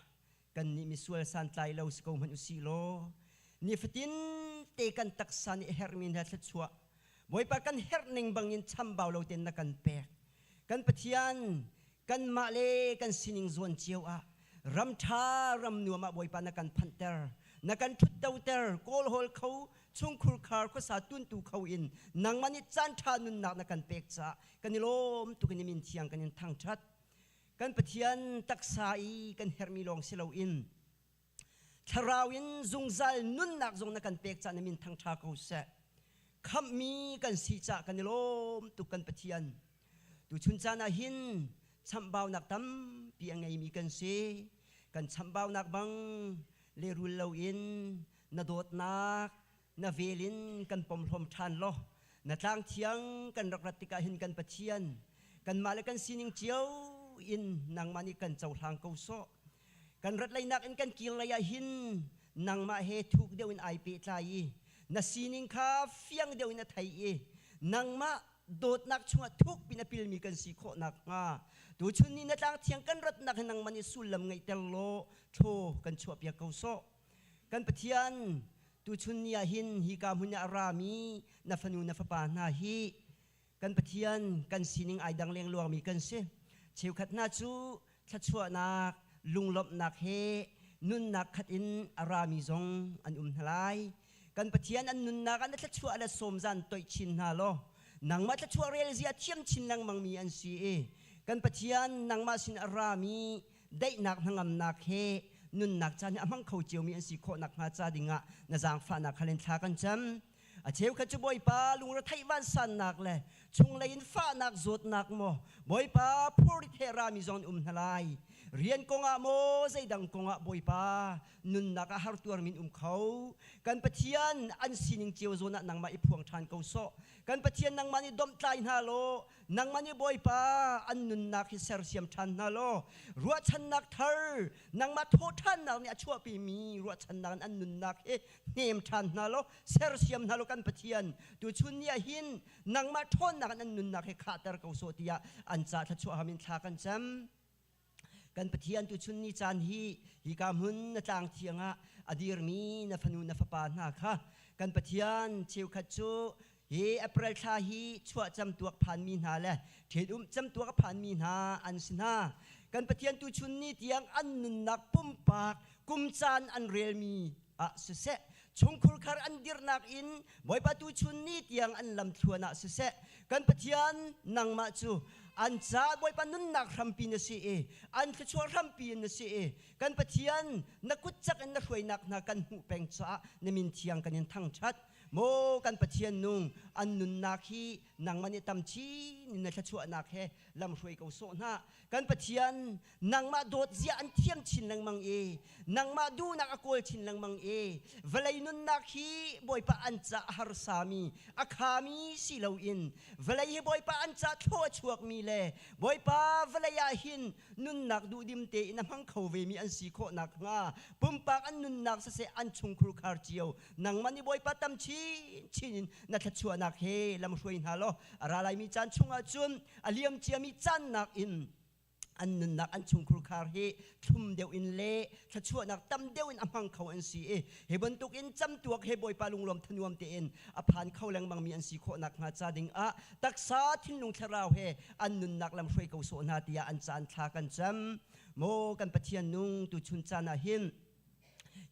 kannih misual santlai lo si ko hmanh usih law nifatin te kan taksa nih herhmi hna thluachuah Bawipa kan herh ning bangin chambau lo tein na kan pek. Kan Pathian kanmah le kan sining zawn cio ah ram ṭha ram nuam ah Bawipa na kan phanhter na kan ṭhuttoter kawlhawl kho chungkhur khar khuasa tuntu kho in nangmah nih caan ṭha nunnak na kan pek caah kan i lawm tuk in min thiang kan in thangṭhat. Kan Pathian taksa i kan herhmi lawng si loin thlarau in zungzal nunnak zong na kan pek caah na min thangṭha ko seh. Khamhmi kan si caah kan i lawm tuk kan Pathian. Tuchun caan ah hin chamhbaunak tampi a ngeimi kan si. Kan chamhbaunak bang lehrul loin na dawtnak na vel in kan pomhlawm ṭhan law na tlang thiang kan rak rat tikah hin kan Pathian kanmah le kan sining cio in nangmah nih kan cohlang ko sawh. Kan rat leinak in kan kir lei ah hin nangmah he thuk deuh in ai pehtlai i na sining kha fiang deuh in a thei i nangmah dawtnak chungah thuk pin a pilmi kan si khawh nakhnga tuchun ni na tlang thiang kan ratnak hi nangmah nih sullam ngeihter law thlaw kan chuahpiak ko sawh. Kan Pathian, tuchun ni ah hin hika hmun ah a rami na fanu na fapa hna hi kan Pathian kan sining ai dang lengluangmi kan si. Cheukhat hna cu thluachuahnak, lunglawmhnak he nunnak khat in a rami zong an um hna lai. Kan Pathian an nunnak ah na thluachuah le sawmzan toih chin hna law nangmah thluachuah rel zia thiam chin lengmangmi an si i kan Pathian nangmah sin a rami daihnak hnangamnak he nunnak caan hi a hmang kho ciomi an si khawh nakhnga ca dingah na zaangfahnak hal in thla kan cam. A cheukhat cu Bawipa lungretheih vansannak le chunglei in fahnak zawtnak maw Bawipa phurrit he rami zong an um hna lai. Rian kongah maw zeidang kongah Bawipa nunnak ah hartuarmi an um kho. Kan Pathian an sining cio zawn ah nangmah i phuang ṭhan ko sawh. Kan Pathian nangmah nih domhtlai hna law nangmah nih Bawipa an nunnak hi sersiam ṭhan hna law ruahchannak thar nangmah thawhṭhannak nih a chuahpimi ruahchannak in an nunnak hi hnem ṭhan hna law sersiam hna law kan Pathian tuchun ni ah hin nangmah ṭhawnnak in an nunnak hi khahter ko sawh tiah an ca thluachuah ham in thla kan cam. Kan Pathian tuchun ni caan hi hika hmun na tlang thiang ah a dirmi na fanu na fapa hna kha kan Pathian cheukhat cu hi April thla hi chuah camtuak phanmi hna le ṭhitum camtuak a phanmi hna an si hna. Kan Pathian tuchun ni tiang an nunnak pumpak kum caan an relmi ah siseh chungkhur khar an dirhnak in Bawipa tuchun ni tiang an lamthluan ah siseh kan Pathian nangmah cu an ca Bawipa nunnak hrampi na si i an thluachuah hrampi na si i kan Pathian na kut cak in na hruainak hna kan hmuh peng caah na min thiang kan in thangṭhat maw kan Pathian nung an nunnak hi nangmah nih tam chin in na thluachuahnak he lamhruai ko sawh hna kan Pathian nangmah dawt zia an thiam chin lengmang i nangmah duhnak a kawl chin lengmang i vawlei nunnak hi Bawipa an ca a harsami a khami si loin vawlei hi Bawipa an ca thlaw a chuakmi le Bawipa vawlei ah hin nunnak duhdim tein a hmang kho vemi an si khawh nakhnga pumpak an nunnak siseh an chungkhur khar cio nangmah nih Bawipa tam chin chin in na thluachuahnak he lamhruai hna law a ra laimi caan chungah cun a liam ciami caan nakin. An nunnak, an chungkhur khar hi thlum deuh in le thluachuahnak tam deuh in a hmang kho an si i hi bantuk in camtuak he Bawipa lunglawm thanuam tein a phan kho lengmang mi an si khawh nakhnga ca ding ah taksa thinlung thlarau he an nunnak lam hruai ko sawh hna tiah an caan thla kan cam. Maw kan Pathian nung, tuchun caan ah hin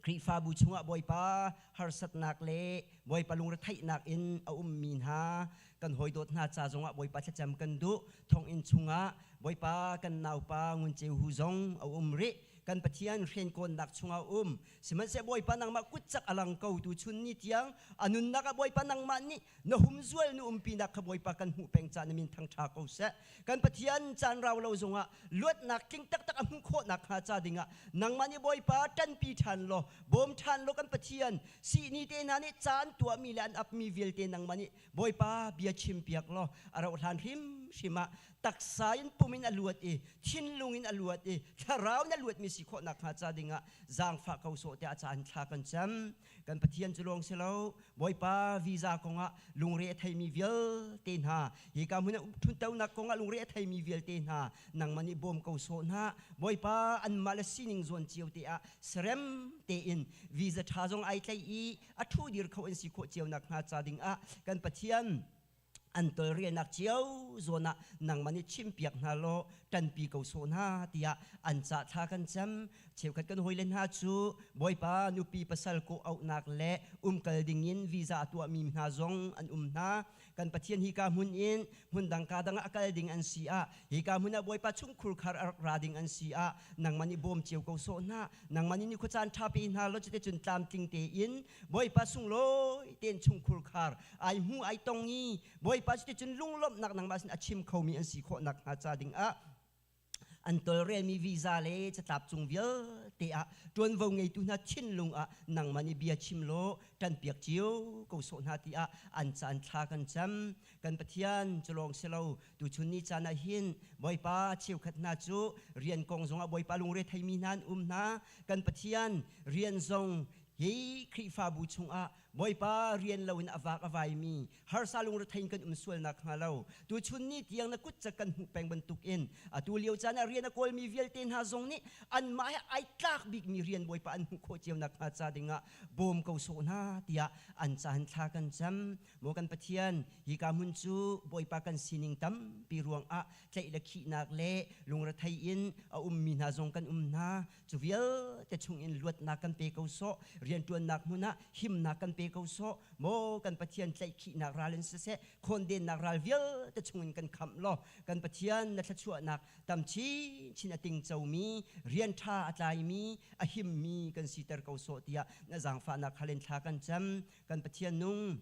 Khrihfabu chungah Bawipa harsatnak le Bawipa lungretheihnak in a ummi hna kan hawidawt hna ca zongah Bawipa thlacam kan duh. Thonginn chungah Bawipa kan naupa Ngun Ceu Hu zong a um rih. Kan Pathian hrenkawnnak chungah um. Sihmanhsehlaw Bawipa nangmah kutcak a lang ko tu chun ni tiang a nunnak ah Bawipa nangmah nih na humzual na umpinak kha Bawipa kan hmuh peng ca na min thangṭha ko seh. Kan Pathian, caan rau lo zongah luatnak tling taktak a hmuh khawh nakhnga ca dingah nangmah nih Bawipa ṭanpi ṭhan law, bawm ṭhan law. Kan Pathian, sihni te hna nih ca an tuahmi le an apmi vialte nangmah nih Bawipa bia chimpiak law a rauh hlan hrimhrim ah taksa in pum in a luat i thinlung in a luat i thlarau in a luatmi si khawh nakhnga ca dingah zaangfah ko sawh tiah a caan thla kan cam. Kan Pathian, cu lawng si lo, Bawipa, visa kongah lungre a theimi vialte hna, hika hmun ah ṭhuttonak kongah lungre a theimi vialte hna nangmah nih bawm ko sawh hna. Bawipa, anmah le sining zawn cio te ah serem tein visa ṭha zong ai tlaih i a ṭhu dir kho an si khawh cio nakhnga ca dingah kan Pathian, an tolrialnak cio zawn ah nangmah nih chimpiak hna law ṭanpi ko sawh hna tiah an cah thla kan cam. Cheukhat kan hawile hna cu Bawipa nupi pasal kawh auhnak le umkal dingin visa a tuahmi hna zong an um hna. Kan Pathian, hika hmun in hmun dang ka dang ah a kal ding an si ah, hika hmun ah Bawipa chungkhur khar a rak ra ding an si ah, nangmah nih bawm cio ko sawh hna. Nangmah nih nikhua caan ṭha pe hna law cuticun tlamtling tein Bawipa sunglawi tein chungkhur khar ai hmu ai tong i Bawipa cuticun lunglawmhnak nangmah sin a chim khomi an si khawh nakhnga ca dingah an tolrelmi visa le catlap cung vialte ah ṭuanvo ngeitu hna thinlung ah nangmah nih bia chim law ṭanpiak cio ko sawh hna tiah an caan thla kan cam. Kan Pathian, cu lawng si lo, tuchun ni caan ah hin Bawipa cheukhat hna cu rian kong zongah Bawipa lungre theimi hna an um hna. Kan Pathian, rian zong hi Khrihfabu chungah Bawipa rian loin a vak a vaimi harsa lungrethei in kan um sual nakhnga lo, tuchun ni tiang na kut cak kan hmuh peng bantukin atu lio caan ah rian a kawlmi vialte hna zong nih anmah he ai tlak bikmi rian Bawipa an hmuh khawh cio nakhnga ca dingah bawm ko sawh hna tiah an caan thla kan cam. Maw kan Pathian, hika hmun cu Bawipa kan sining tampi ruangah tlaih le khihnak le lungrethei in a ummi hna zong kan um hna. Cu vialte chungin luatnak kan pe ko sawh, rianṭuannak hmun ah himnak kan pe ko sawh. Maw kan Pathian, tlaihkhihnak ral in siseh, khawndennak ral vialte chungin kan khamh law kan Pathian, na thluachuahnak tam chinchin a tingcomi, rian ṭha a tlaimi, a himmi kan siter ko sawh tiah na zaangfahnak hal in thla kan cam. Kan Pathian nung,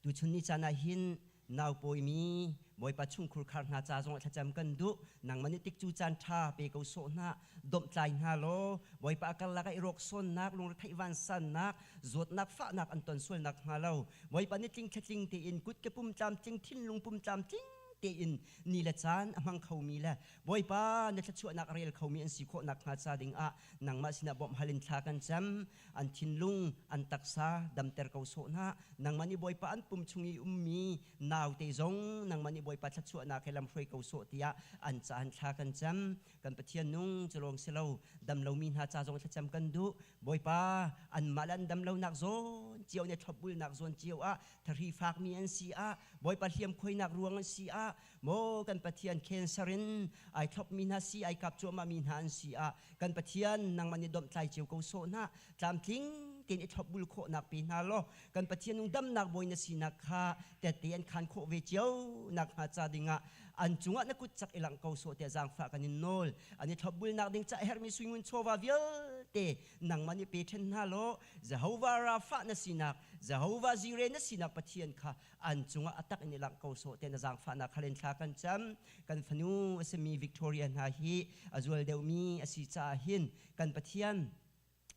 tuchun ni caan ah hin naupawimi Bawipa chungkhur khar hna ca zong ah thlacam kan duh. Nangmah nih tikcu caan ṭha pe ko sawh hna, domhtlai hna law Bawipa a karlak ah i rawk sawnnak, lungretheih vansannak, zawtnak fahnak an ton sual nakhnga lo Bawipa nih tling thlatling tein kut ke pum tlamtling, thinlung pum tlamtling tein ni le caan a hmang khomi le Bawipa na thluachuahnak a rel khomi an si khawh nakhnga ca dingah nangmah sinah bawmh hal in thla kan cam. An thinlung, an taksa damter ko sawh hna. Nangmah nih Bawipa an pum chung i ummi naute zong nangmah nih Bawipa thluachuahnak he lamhruai ko sawh tiah an caan thla kan cam. Kan Pathian nung, cu lawng si lo, dam lomi hna ca zong thlacam kan duh. Bawipa, anmah le an dam lonak zawn cio nih thlopbulnak zawn cio ah thahri fakmi an si ah, Bawipa hliamkhuainak ruang an si ah, maw kan Pathian, cancer in ai thlopmi hna si ai kap cuahmahmi hna an si ah, kan Pathian, nangmah nih domhtlai cio ko sawh hna. Tlamtling tein i thlopbul khawhnak pe hna law kan Pathian nung, damnak bawi na sinak kha tette an khan khawh ve cio nakhnga ca dingah an cungah na kut cak i langh ko sawh tiah zaangfah kan in nawl. An i thlopbulnak ding ca herhmi suingun chawva vialte nangmah nih pe ṭhen hna law Jehovah Rafa na sinak, Jehovah Jireh na sinak Pathian kha an cungah a tak in i langh ko sawh tiah na zaangfahnak hal in thla kan cam. Kan fanu a simi Victoria hna hi a zual deuhmi a si caah hin kan Pathian,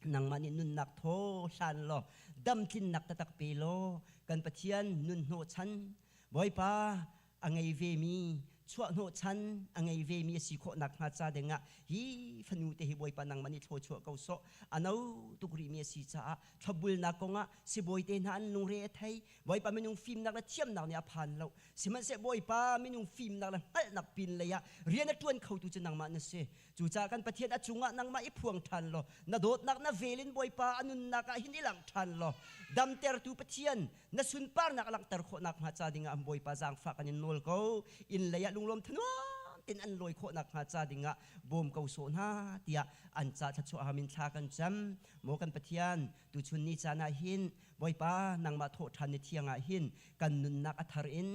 nangmah nih nunnak thaw hlan law damtlinnak taktak pe law kan Pathian, nun hnawhchan Bawipa a ngei vemi. Chuahhnawh chan a ngei ve mi a si khawh nakhnga ca dingah hi fanu te hi Bawipa nangmah nih thlawchuah ko sawh. A no tuk rih mi a si caah thlopbulnak kongah sibawi te hna an lungre a thei. Bawipa minung fimnak le thiamnak nih a phan lo. Sihmanhseh Bawipa minung fimnak le hngalhnak pin lei ah rian a ṭuan khotu cu nangmah na si. Cucaah kan Pathian a cungah nangmah i phuang ṭhan law na dawtnak na vel in Bawipa a nunnak ah hin i langh ṭhan law damtertu Pathian na sunparnak a langhter khawh nakhnga ca dingah an Bawipa zaangfah kan in nawl ko. Inn lei ah lunglawm thanuam tein an lawi khawh nakhnga ca dingah bawm ko sawh hna tiah an ca thluachuah ham in thla kan cam. Maw kan Pathian, tuchun ni caan ah hin Bawipa nangmah thawh ṭhan ni thiang ah hin kan nunnak a thar in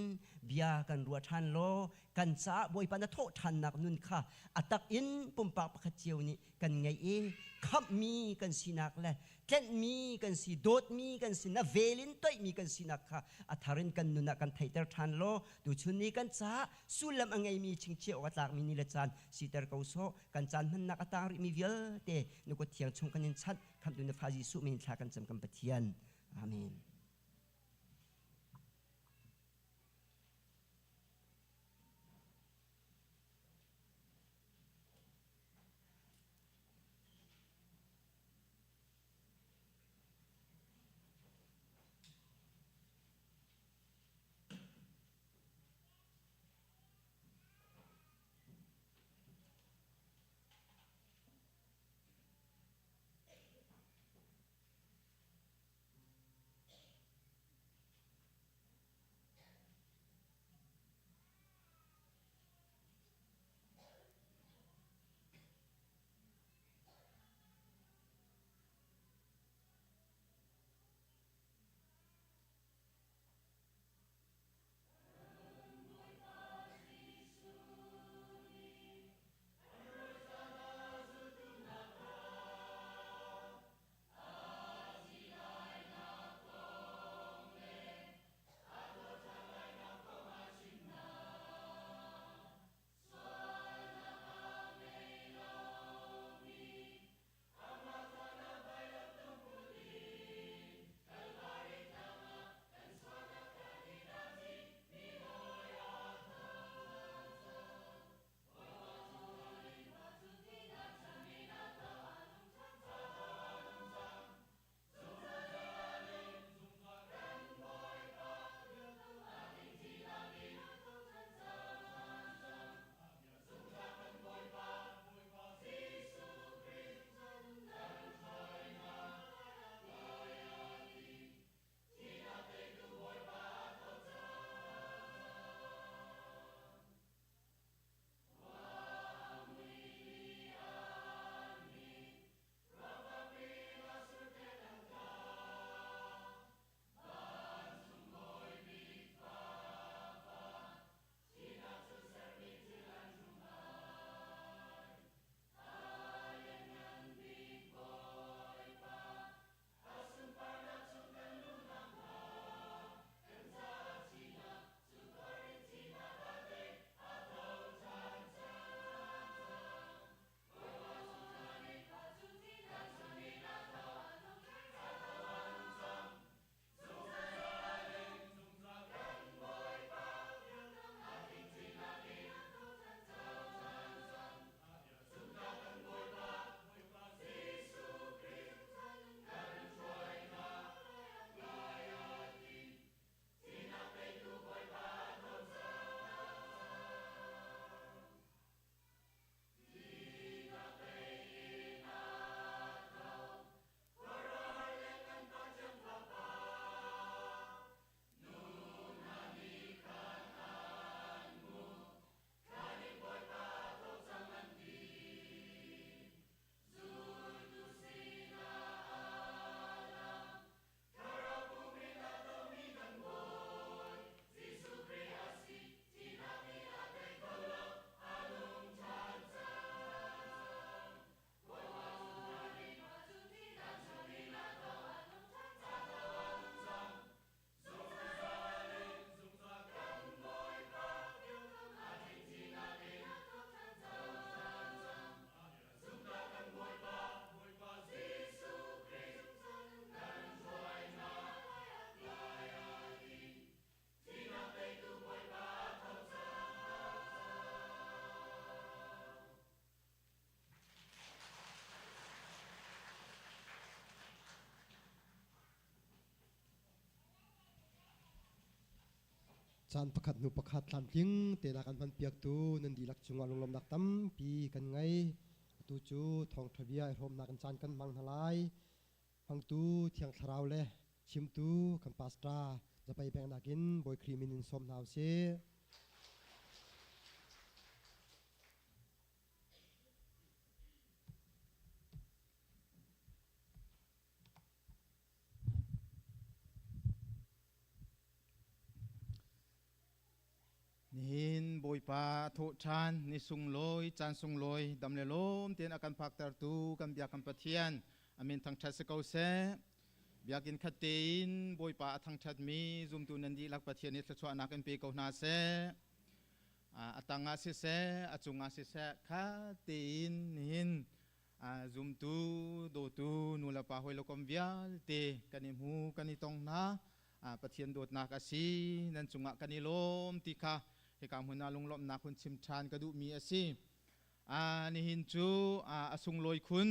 bia kan ruah ṭhan law kan caah Bawipa na thawh ṭhannak nun kha a tak in pumpak pakhat cio nih kan ngeih i khamhmi kan sinak le tlenhmi kan si, dawtmi kan si, na vel in toihmi kan sinak kha a thar in kan nun ah kan theihter ṭhan law tuchun ni kan caah sullam a ngeimi chingchiah awk a tlakmi ni le caan siter ko sawh. Kan caan hmannak a tang rihmi vialte na kut thiang chung kan in chanh. Khamhtu na fa Jesuh min thla kan cam kan Pathian. Amen. Caan pakhat hnu pakhat tlamtling tein a kan hmanpiaktu nan dihlak cungah lunglawmhnak tampi kan ngei. Atu cu thawngṭha bia i hrawmnak in caan kan hmang hna lai. Hmangtu Thiang Thlarau le chimtu kan pastor Zapai peknak in Bawi Khrih min in sawm hna usih. Nihin Bawipa a thawh ṭhan ni sunglawi caan sunglawi dam le lawm tein a kan phaktertu kan biak kan Pathian a min thangṭhat si ko seh. Biakinn khat tein Bawipa a thangṭhatmi zumtu nan dihlak Pathian nih thluachuahnak in pe ko hna seh. A tang ah siseh, a cung ah siseh khat tein nihin zumtu dawtu nulepa hawilokom vialte kan i hmu kan i tong hna. Pathian dawtnak a si nan cungah kan i lawm ti kha hika hmun ah lunglawmhnak hun chim ṭhan ka duhmi a si. Nihin cu a sunglawi khun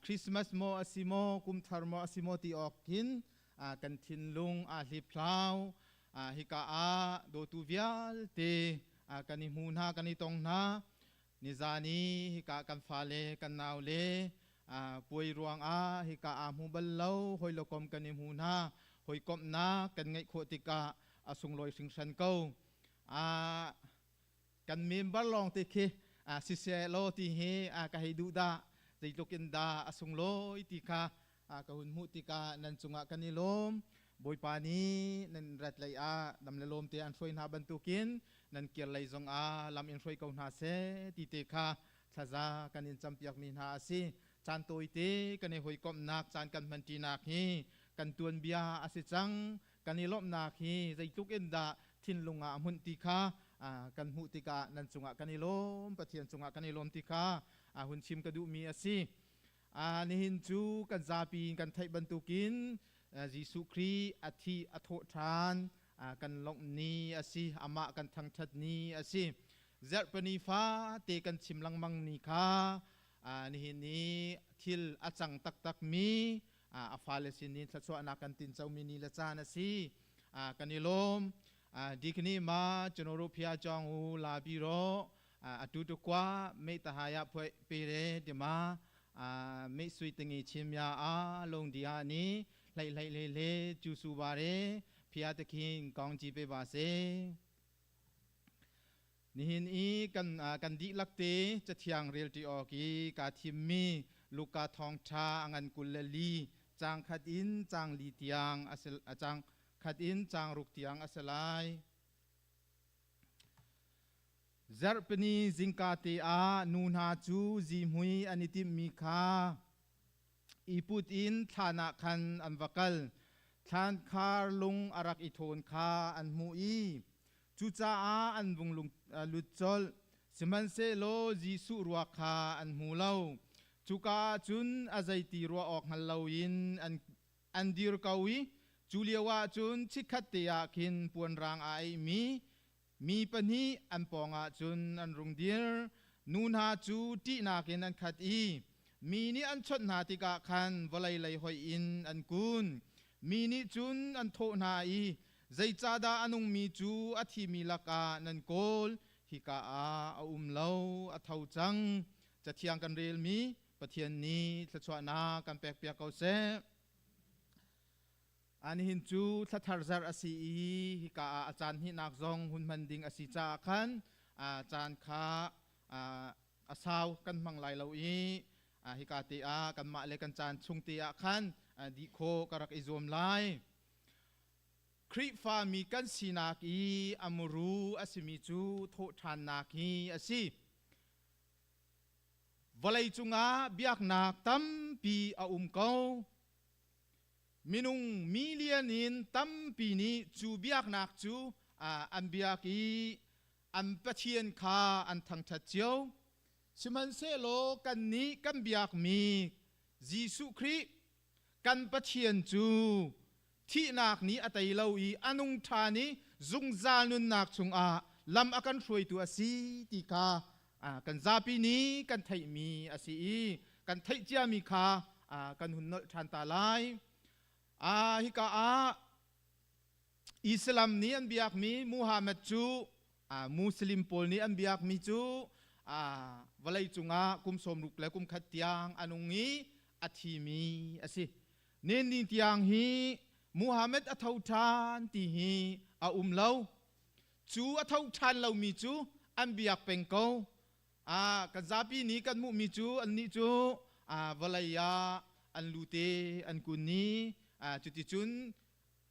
Christmas maw a si maw kumthar maw a si maw ti awk khin kan thinlung aa hliphlau. Hika ah dawtu vialte kan i hmu hna kan i tong hna. Nizan i hika kan fale kan naule puai ruangah hika aa hmu bal lo hawilokom kan i hmu hna. Hawikomhnak kan ngeih khawh tikah a sunglawi hringhran ko. Kan member lawng te khi siseh law ti hi ka hei duh dah zeitluk in dah a sunglawi ti kha ka hun hmuh tikah nan cungah kan i lawm. Bawipa nih nan rat lei ah dam le lawm te an hruai hna bantukin nan kir lei zongah lam in hruai ko hna seh ti te kha thlaza kan in campiakmi hna a si. Caan tawite kan i hawikomhnak caan kan hmanṭinak hi kan tuanbia a si cang. Kan i lawmhnak hi zeitluk in dah thinlung ah a hmunh ti kha kan hmuh tikah nan cungah kan i lawm, Pathian cungah kan i lawm ti kha hun chim ka duhmi a si. Nihin cu kan zapi in kan theih bantukin Jesuh Khrih a thi a thawh ṭhan kan lawmh ni a si, amah kan thangṭhat ni a si. Zarhpini fate kan chim lengmang ni kha nihin ni thil a cang taktakmi a fale sinin thluachuahnak kan tincomi ni le caan a si. Kan i lawm. Dikni ma chanoru phia chong u la bi ro atu tu kwa me tahaya phoi pere tima me sui tingi chimya a long dia ni hlai hlai le le chu su ba re phia te khin kong chi pe ba se. Nihin i kan kan dihlak te cathiang rel ṭi awk i kaa thimmi Luka thawngṭha a ngan 24 caang khat in caang li tiang a si caang khat in caang ruk tiang a si lai. Zarhpini zingka te ah nu hna cu zihmui an i timhmi kha i put in thlan ah khan an va kal. Thlan khar lung a rak i thawn kha an hmuh i Cucaah an vung lut colh. Sihmanhsehlaw Jesuh ruak kha an hmu lo. Cuka ah cun a zeiti ruah awk hngal loin an dir ko i cu lioah cun chikkhatte ah khin puanrang aa aihmi mi pahnih an pawngah cun an rung dir. Nu hna cu ṭihnak in an khat i mi nih an chawnh hna tikah khan vawlei lei hoih in an kun. Mi nih cun an thawh hna i, Zeicahdah a nungmi cu a thimi lakah nan kawl? Hika ah a um lo, a tho cang. Cathiang kan relmi Pathian nih thluachuahnak kan pekpiak ko seh. Nihin cu thlathar zarh a si i hika ah a caan hnihnak zong hun hman ding a si caah khan caan kha a sau kan hmang lai lo i hika te ah kanmah le kan caan chung te ah khan dih khawh ka rak i zuam lai. Khrihfami kan sinak i a muru a simi cu thawhṭhannak hi a si. Vawlei cungah biaknak tampi a um ko. Minung million in tampi nih cu biaknak cu an biak i an Pathian kha an thangṭhat cio. Sihmanhsehlaw kannih kan biakmi Jesuh Khrih kan Pathian cu thihnak nih a tei lo i a nung ṭhan i zungzal nunnak chungah lam a kan hruaitu a si ti kha kan zapi nih kan theihmi a si i kan theih ciami kha kan hun nolh ṭhan ta lai. Hika ah Islam nih an biakmi Muhammad cu Muslim pawl nih an biakmi cu vawlei cungah kum 60 le kum khat tiang a nung i a thimi a si. Nen ni tiang hi Muhammad a tho ṭhan ti hi a um lo. Cu a tho ṭhan lomi cu an biak peng ko. Kan zapi nih kan hmuhmi cu annih cu vawlei ah an lute an kun i cuticun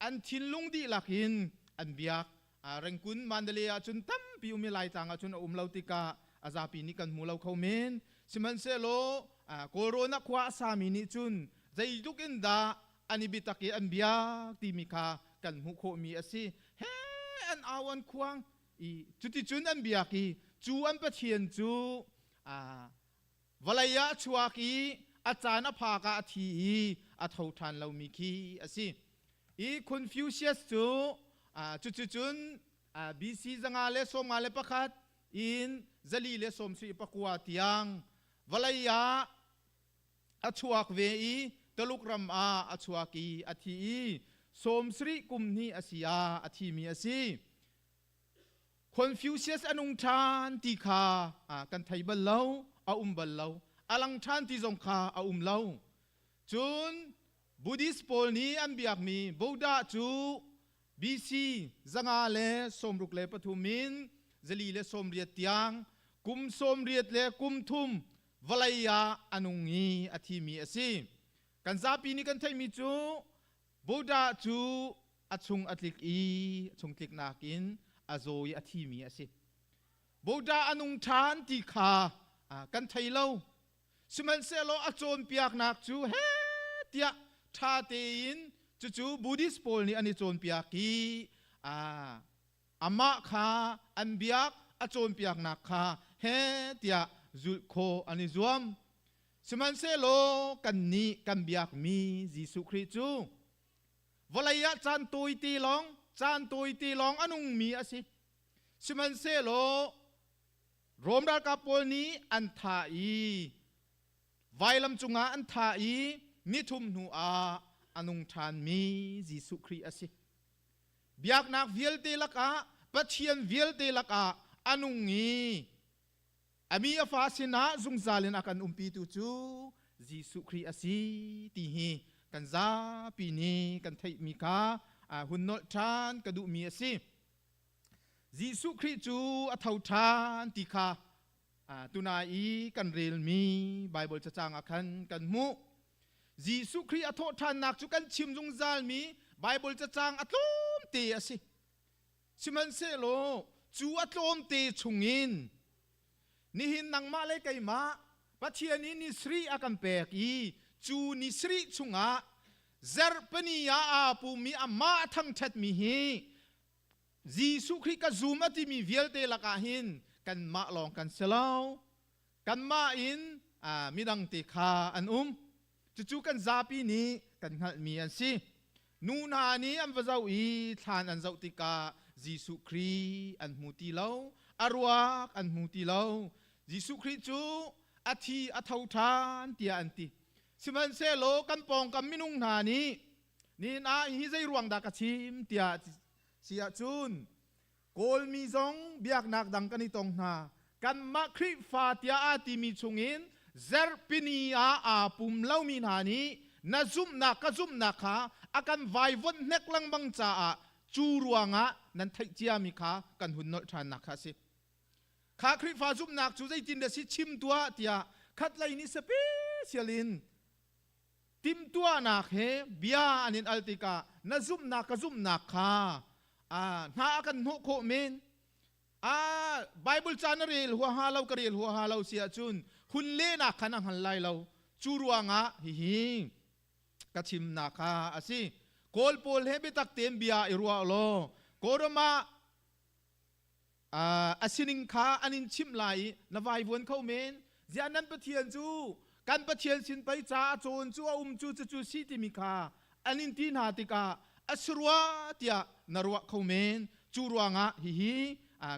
an thinlung dihlak in an biak. Rengkun Mandalay ah cun tampi um i Laitlang ah cun a um lo tikah a zapi nih kan hmu lo kho men. Sihmanhsehlaw Kawlrawn ah khua a sami nih cun zeitluk in dah an i biatak i an biak timi kha kan hmuh khawhmi a si. He an au an khuang i cuticun an biak i cu an Pathian cu vawlei ah a chuak i a caan a phak ah a thi i a tho ṭhan lomi khi a si. I Confucius cu cuticun BC 551 in 479 tiang vawlei ah a chuak ve i Tuluk ram ah a chuak i a thi i 70 kum hnih a si ah a thimi a si. Confucius a nung ṭhan ti kha kan thei bal lo, a um bal lo. A lang ṭhan ti zong kha a um lo. Cun Buddhist pawl nih an biakmi Buddha cu BC 563 in 480 tiang kum 80 le kum thum vawlei ah a nung i a thimi a si. Kan zapi nih kan theihmi cu Buddha cu a chung a tlik i a chung tliknak in a zaw i a thimi a si. Buddha a nung ṭhan ti kha kan thei lo. Sihmanhsehlaw a cawnpiaknak cu he tiah ṭha tein cucu Buddhist pawl nih an i cawnpiak i amah kha an biak, a cawnpiaknak kha he tiah zulh khawh an i zuam. Sihmanhsehlaw kannih kan biakmi Jesuh Khrih cu vawlei ah caan tawite lawng, caan tawite lawng a nungmi a si. Sihmanhsehlaw Rom ralkap pawl nih an thah i vailam cungah an thah i nithum hnu ah a nung ṭhanmi Jesuh Khrih a si. Biaknak vialte lakah Pathian vialte lakah a nung i a mi a fa sinah zungzal in a kan umpitu cu Jesuh Khrih a si ti hi kan zapi nih kan theihmi kha hun nolh ṭhan ka duhmi a si. Jesuh Khrih cu a tho ṭhan ti kha tunai i kan relmi Baibal cacang ah khan kan hmuh. Jesuh Khrih a thawhṭhannak cu kan chim zungzalmi Baibal cacang a tlawmte a si. Sihmanhsehlaw cu a tlawmte chungin nihin nangmah le keimah Pathian nih ni sarih a kan pek i cu ni sarih chungah zarhpini ah aa pummi amah a thangṭhatmi hi Jesuh Khrih ka zum a timi vialte lakah hin kanmah lawng kan si lo. Kanmah in midang te kha an um. Cucu kan zapi nih kan hngalhmi an si. Nu hna nih an va zoh i thlan an zoh tikah Jesuh Khrih an hmu ti lo. A ruak an hmu ti lo. Jesuh Khrih cu a thi a tho ṭhan tiah an ti. Sihmanhsehlaw kan pawngkam minung hna nih nihin ah hi zei ruang dah ka chim tiah si ahcun Kawlmi zong biaknak dang kan i tong hna. Kanmah Khrihfa tiah aa timi chungin zarhpini ah aa pum lomi hna nih na zumhnak ka zumhnak kha a kan vaivuanh hnek lengmang caah cu ruangah nan theih ciami kha kan hun nolh ṭhannak kha a si. Kha Khrihfa zumhnak cu zeitin dah si chim tuah tiah khatlei nih special in timhtuahnak he bia an in al tikah na zumhnak ka zumhnak kha hna a kan hnawh khawh men. Bible ca na rel huaha lo ka rel huaha lo si ahcun hun lehnak khan a hngal lai lo. Cu ruangah hihi ka chimnak kha a si. Kawl pawl he biatak tein bia i ruah law Kawlram ah a sining kha an in chimh lai i na vaivuan kho men. Ziah nan Pathian cu kan Pathian sin pei ca a cawn cu a um cu cucu si timi kha an in ti hna tikah a si rua tiah na ruah kho men. Cu ruangah hihi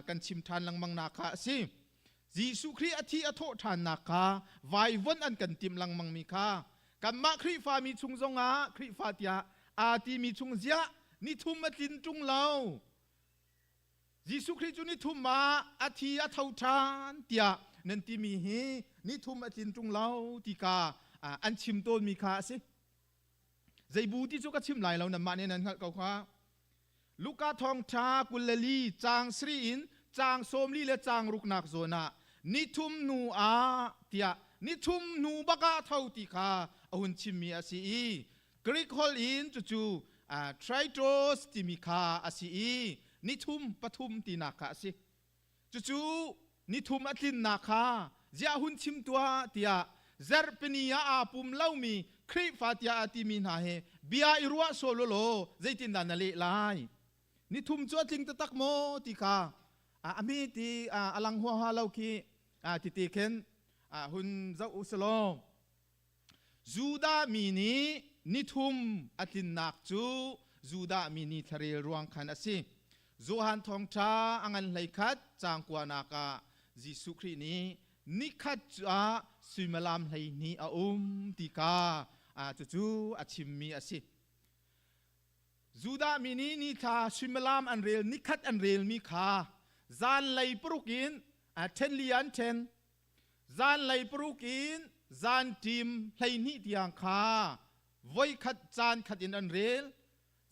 kan chim ṭhan lengmang nak kha a si. Jesuh Khrih a thi a thawh ṭhannak kha vaivuan an kan timh lengmang mi kha kanmah Khrihfa mi chung zongah Khrihfa tiah aa timi chung ziah. Ni thum a tlin ṭung lo. Jesuh Khrih cu ni thum ah a thi a tho ṭhan tiah nan timi hi ni thum a tlin ṭung lo ti kha an chim tawnmi kha a si. Zei bu ti cu ka chim lai lo nanmah nih nan hngalh ko kha. Luka thawngṭha 24 caang sri in caang 40 le caang ruknak zawn ah ni thum hnu ah tiah ni thum hnu bak ah tho ti kha a hun chimmi a si i Greek holh in cucu tritos timi kha a si i nithum pathum tinak kha a si. Cucu nithum a tlinnak kha ziah hun chim tuah tiah zarhpini ah aa pum lomi Khrihfa tiah a timi hna he bia i ruah sawh law zeitindah na leh lai? Nithum cu a tling taktak maw ti kha a hme ti a lang huaha lo khi titi khin hun zoh u selaw Judah mi nih nithum a tlinnak cu Judah mi ni thlarel ruang khan a si. Johan thawngṭha a ngan 11 caang kuanak ah Jesuh Khrih nih nikhat cu ah suimilam 12 a um ti kha cucu a chimmi a si. Judah mi nih nithla suimilam an rel nikhat an relmi kha zanlei paruk in ṭhen li an ṭhen. Zanlei paruk in zanṭim 12 tiang kha voikhat caan khat in an rel.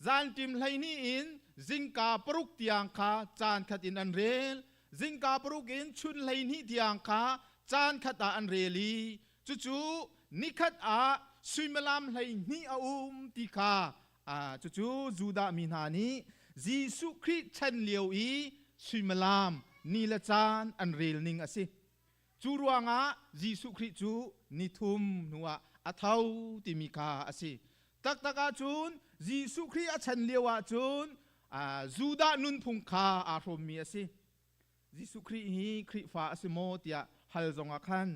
Zanṭim 12 in zingka paruk tiang kha caan khat in an rel. Zingka paruk in chun 12 tiang kha caan khat ah an rel i cucu nikhat ah suimilam 12 a um ti kha cucu Judah mi hna nih Jesuh Khrih chan lio i suimilam ni le caan an rel ning a si. Cu ruangah Jesuh Khrih cu nithum hnuah a tho timi kha a si. Taktak ahcun Jesuh Khrih a chan lio ahcun Judah nunphung kha aa hrawmmi a si. Jesuh Khrih hi Khrihfa a si maw tiah hal zongah khan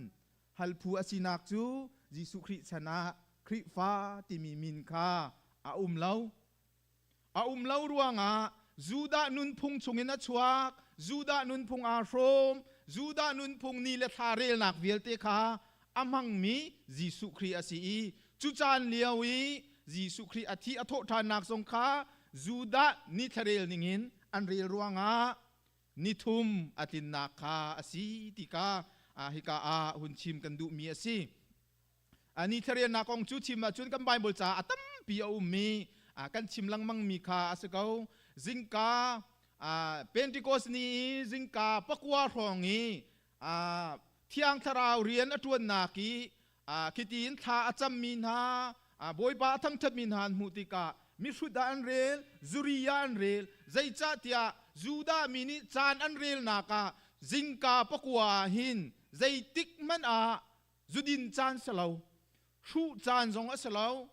hal phu a sinak cu Jesuh Khrih chan ah Khrihfa timi min kha a um lo. A um lo ruangah Judah nunphung chungin a chuak, Judah nunphung aa hrawm, Judah nunphung ni le thla relnak vialte kha a hmangmi Jesuh Khrih a si i cu caan lio i Jesuh Khrih a thih a thawh ṭhannak zong kha Judah ni thlarel ningin an rel ruangah nithum a tlinnak kha a si ti kha hika ah hun chim kan duhmi a si. Ni thlarelnak kong cu chim ahcun kan Bible caah a tampi a ummi kan chim lengmangmi kha a si ko. Zingka Pentecost ni i zingka pakua hrawng i Thiang Thlarau rian a ṭuannak i khitiin thla a cammi hna Bawipa a thangṭhatmi hna an hmuh tikah mihrut ah an rel, zuri ah an rel. Zeicahtiah Judah mi nih caan an relnak ah zingka pakua ah hin zeitik hmanh ah Zudin caan si lo, hruh caan zong a si lo.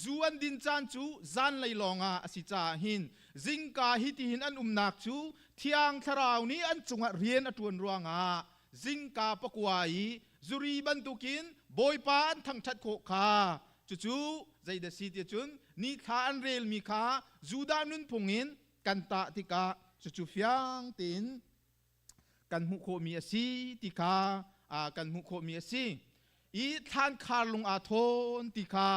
Zu an din caan cu zanlei lawngah a si caah hin zingka hi tihin an umnak cu Thiang Thlarau nih an cungah rian a ṭuan ruangah zingka pakua i zuri bantukin Bawipa an thangṭhat khawh kha cucu zeidah si ti cun nithla an relmi kha Judah nunphung in kan tah tikah cucu fiang tein kan hmuh khawhmi a si ti kha kan hmuh khawhmi a si i thlan khar lung aa thawn ti kha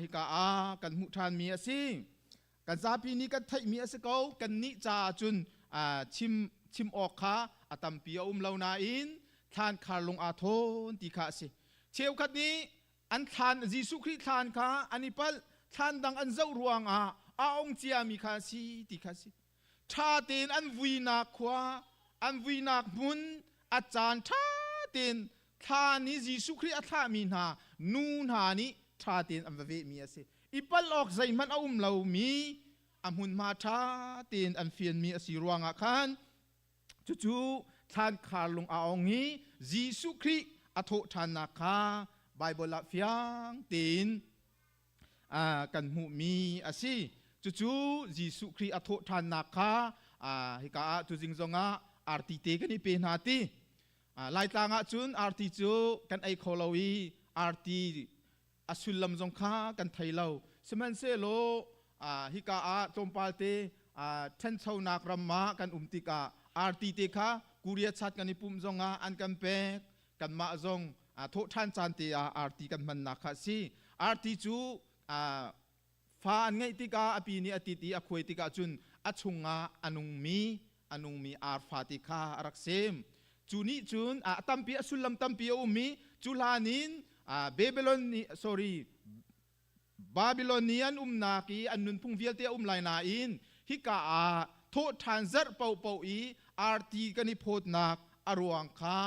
hika ah kan hmuh ṭhanmi a si. Kan zapi nih kan theihmi a si ko. Kan nih caah cun chim chim awk kha a tampi a um lo nain thlan khar lung aa thawn ti kha a si. Cheukhat nih an thlan Jesuh Khrih thlan kha an i palh, thlan dang an zoh ruangah a ong ciami kha a si ti kha a si. Ṭha tein an vuinak khua, an vuinak hmun, a caan ṭha tein thla nih Jesuh Khrih a thlahmi hna nu hna nih ṭha tein an va vehmi a si. I palh awk zeihmanh a um lomi a hmunhma ṭha tein an fianmi a si ruangah khan cucu thlan khar lung a ong i Jesuh Khrih a thawh ṭhannak kha Baibal ah fiang tein kan hmuhmi a si. Cucu Jesuh Khrih a thawh ṭhannak kha hika ah tuzing zongah arti te kan i pe hna ti. Laitlang ah cun arti cu kan ei kho lo i arti a sullam zong kha kan thei lo. Sihmanhsehlaw hika ah tlawmpal te ṭhanchonak ram ah kan um tikah arti te kha Korea chat kan i pumh zongah an kan pek. Kanmah zong thawhṭhan caan te ah arti kan hmannak kha a si. Arti cu Fa an ngeih tikah a pi nih a tit i a khuai tikah cun a chungah a nungmi a nungmi arfa ti kha a rak sem. Cu nih cun a tampi a sullam tampi a um i cu hlan in Babylon nih sorry Babylonian umnak i an nunphung vialte a um lai nain hika ah thawhṭhan zarh paohpaoh i arti kan i phawtnak a ruang kha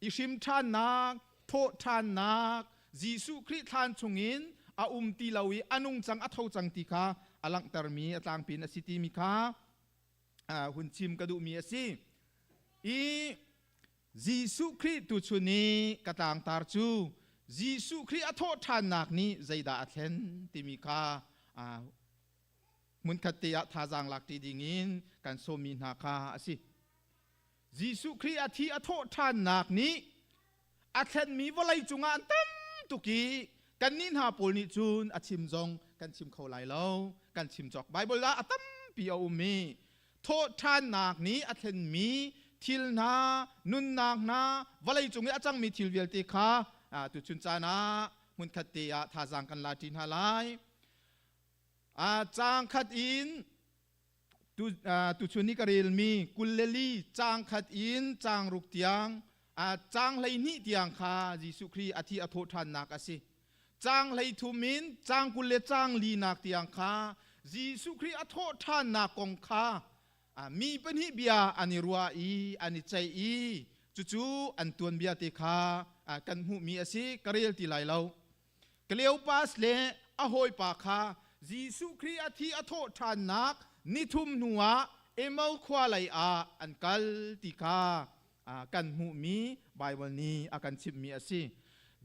i hrim ṭhannak, thawhṭhannak, Jesuh Khrih thlan chungin a um ti lo i a nung cang, a tho cang ti kha a langhtermi a tlangpi in a si timi kha hun chim ka duhmi a si. I Jesuh Khrih tuchun i ka tlangtar cu Jesuh Khrih a thawhṭhannak nih zeidah a thlen timi kha hmunkhat te ah thazaang lak ṭi dingin kan sawmmi hna kha a si. Jesuh Khrih a thi a thawhṭhannak nih a thlenmi vawlei cungah an tam tuk i kannih hna pawl nih cun a chim zong kan chim kho lai lo kan chim cawk Baibal ah a tampi a um i thawhṭhannak nih a thlenmi thil hna nunnak hna vawlei cung i a cangmi thil vialte kha tuchun caan ah hmunkhat te ah thazaang kan la ṭi hna lai. Caang khat in tuchun i ka relmi 24 caang khat in caang ruk tiang caang 12 tiang kha Jesuh Khrih a thi a thawh ṭhannak a si. Caang 33 in caang 20 le caang linak tiang kha Jesuh Khrih a thawh ṭhannak kong kha mi pahnih bia an i ruah i an i ceih i cucu an tuanbia te kha kan hmuhmi a si. Ka rel ti lai lo. Kleopas le a hawipa kha Jesuh Khrih a thi a thawh ṭhannak nithum hnuah Emau khua lei ah an kal ti kha kan hmuhmi Baibal nih a kan chimhmi a si.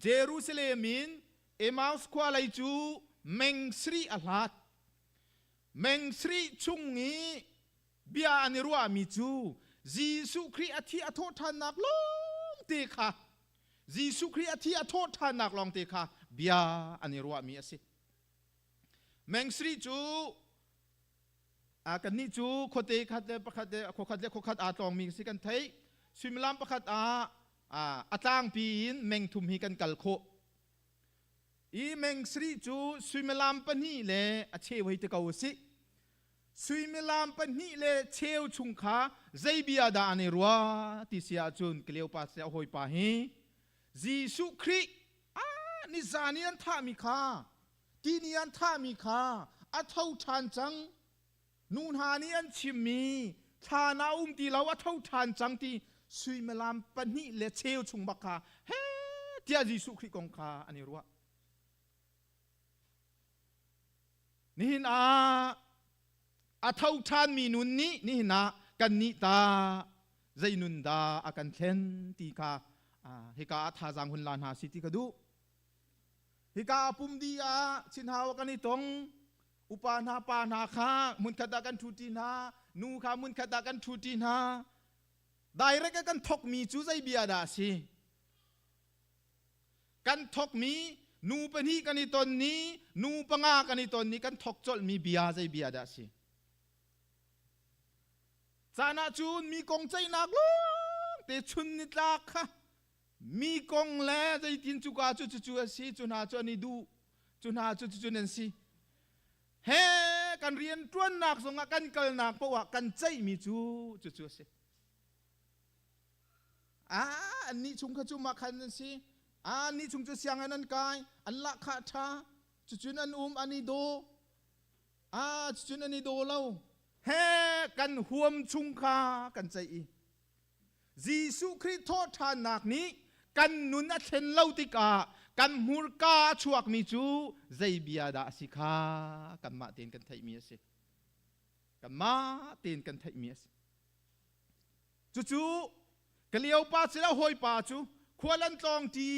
Jerusalem in Emmaus khua lei cu meng sarih a hlat. Meng sarih chung i bia an i ruahmi cu Jesuh Khrih a thi a thawh ṭhannak lawng te kha Jesuh Khrih a thi a thawh ṭhannak lawng te kha bia an i ruahmi a si. Meng sarih cu kannih cu khuate khat le pakhat le khuakhat le khuakhat aa tlawngmi si kan theih. Suimilam pakhat ah a tlangpi in meng thum hi kan kal khawh. I meng sarih cu suimilam pahnih le a cheu hei ti ko a si. Suimilam pahnih le cheu chung kha zei bia dah an i ruah ti si ahcun Kleopas le a hawipa hi Jesuh Khrih nizan i an thahmi kha tini an thahmi kha a tho ṭhan cang nu hna nih an chimmi thlan ah um ti lo a tho ṭhan cang ti suimilam pahnih le cheu chung bak kha he tiah Jesuh Khrih kong kha an i ruah. Nihin ah a tho ṭhanmi nun nih nihin ah kannih ta zei nun dah a kan thlen ti kha hika ah thazaang hun la hna si ti ka duh. Hika ah pum di ah chinhau kan i tong upa hna pa hna kha hmunkhat ah kan ṭhuṭi hna nu kha hmunkhat ah kan ṭhuṭi hna direct a kan thokmi cu zei bia dah a si Kan thokmi nu pahnih kan i ton ni, nu panga kan i ton ni kan thok colhmi bia zei bia dah a si? Caan ah cun mi kong ceihnak lawng te chun ni tlak kha mi kong le zeitin cuka cu cucu a si cu hna cu an i duh cu hna cu cucu nan si he kan rian ṭuannak zongah kan kalnak paoh ah kan ceihmi cu cucu a si Ah, annih chung kha cu mah khan an si. Ah, annih chung cu sianginn an kai, an lahkhah ṭha, cucun an um, an i daw. Ah, cucun an i daw lo. He kan huam chung kha kan ceih i Jesuh Khrih thawhṭhannak nih kan nun a thlen lo tikah kan hmurka a chuakmi cu zei bia dah a si kha kanmah tein kan theihmi a si. Kanmah tein kan theihmi a si. Cucu Kaliopa sila hawipa cu khual an tlawng ṭi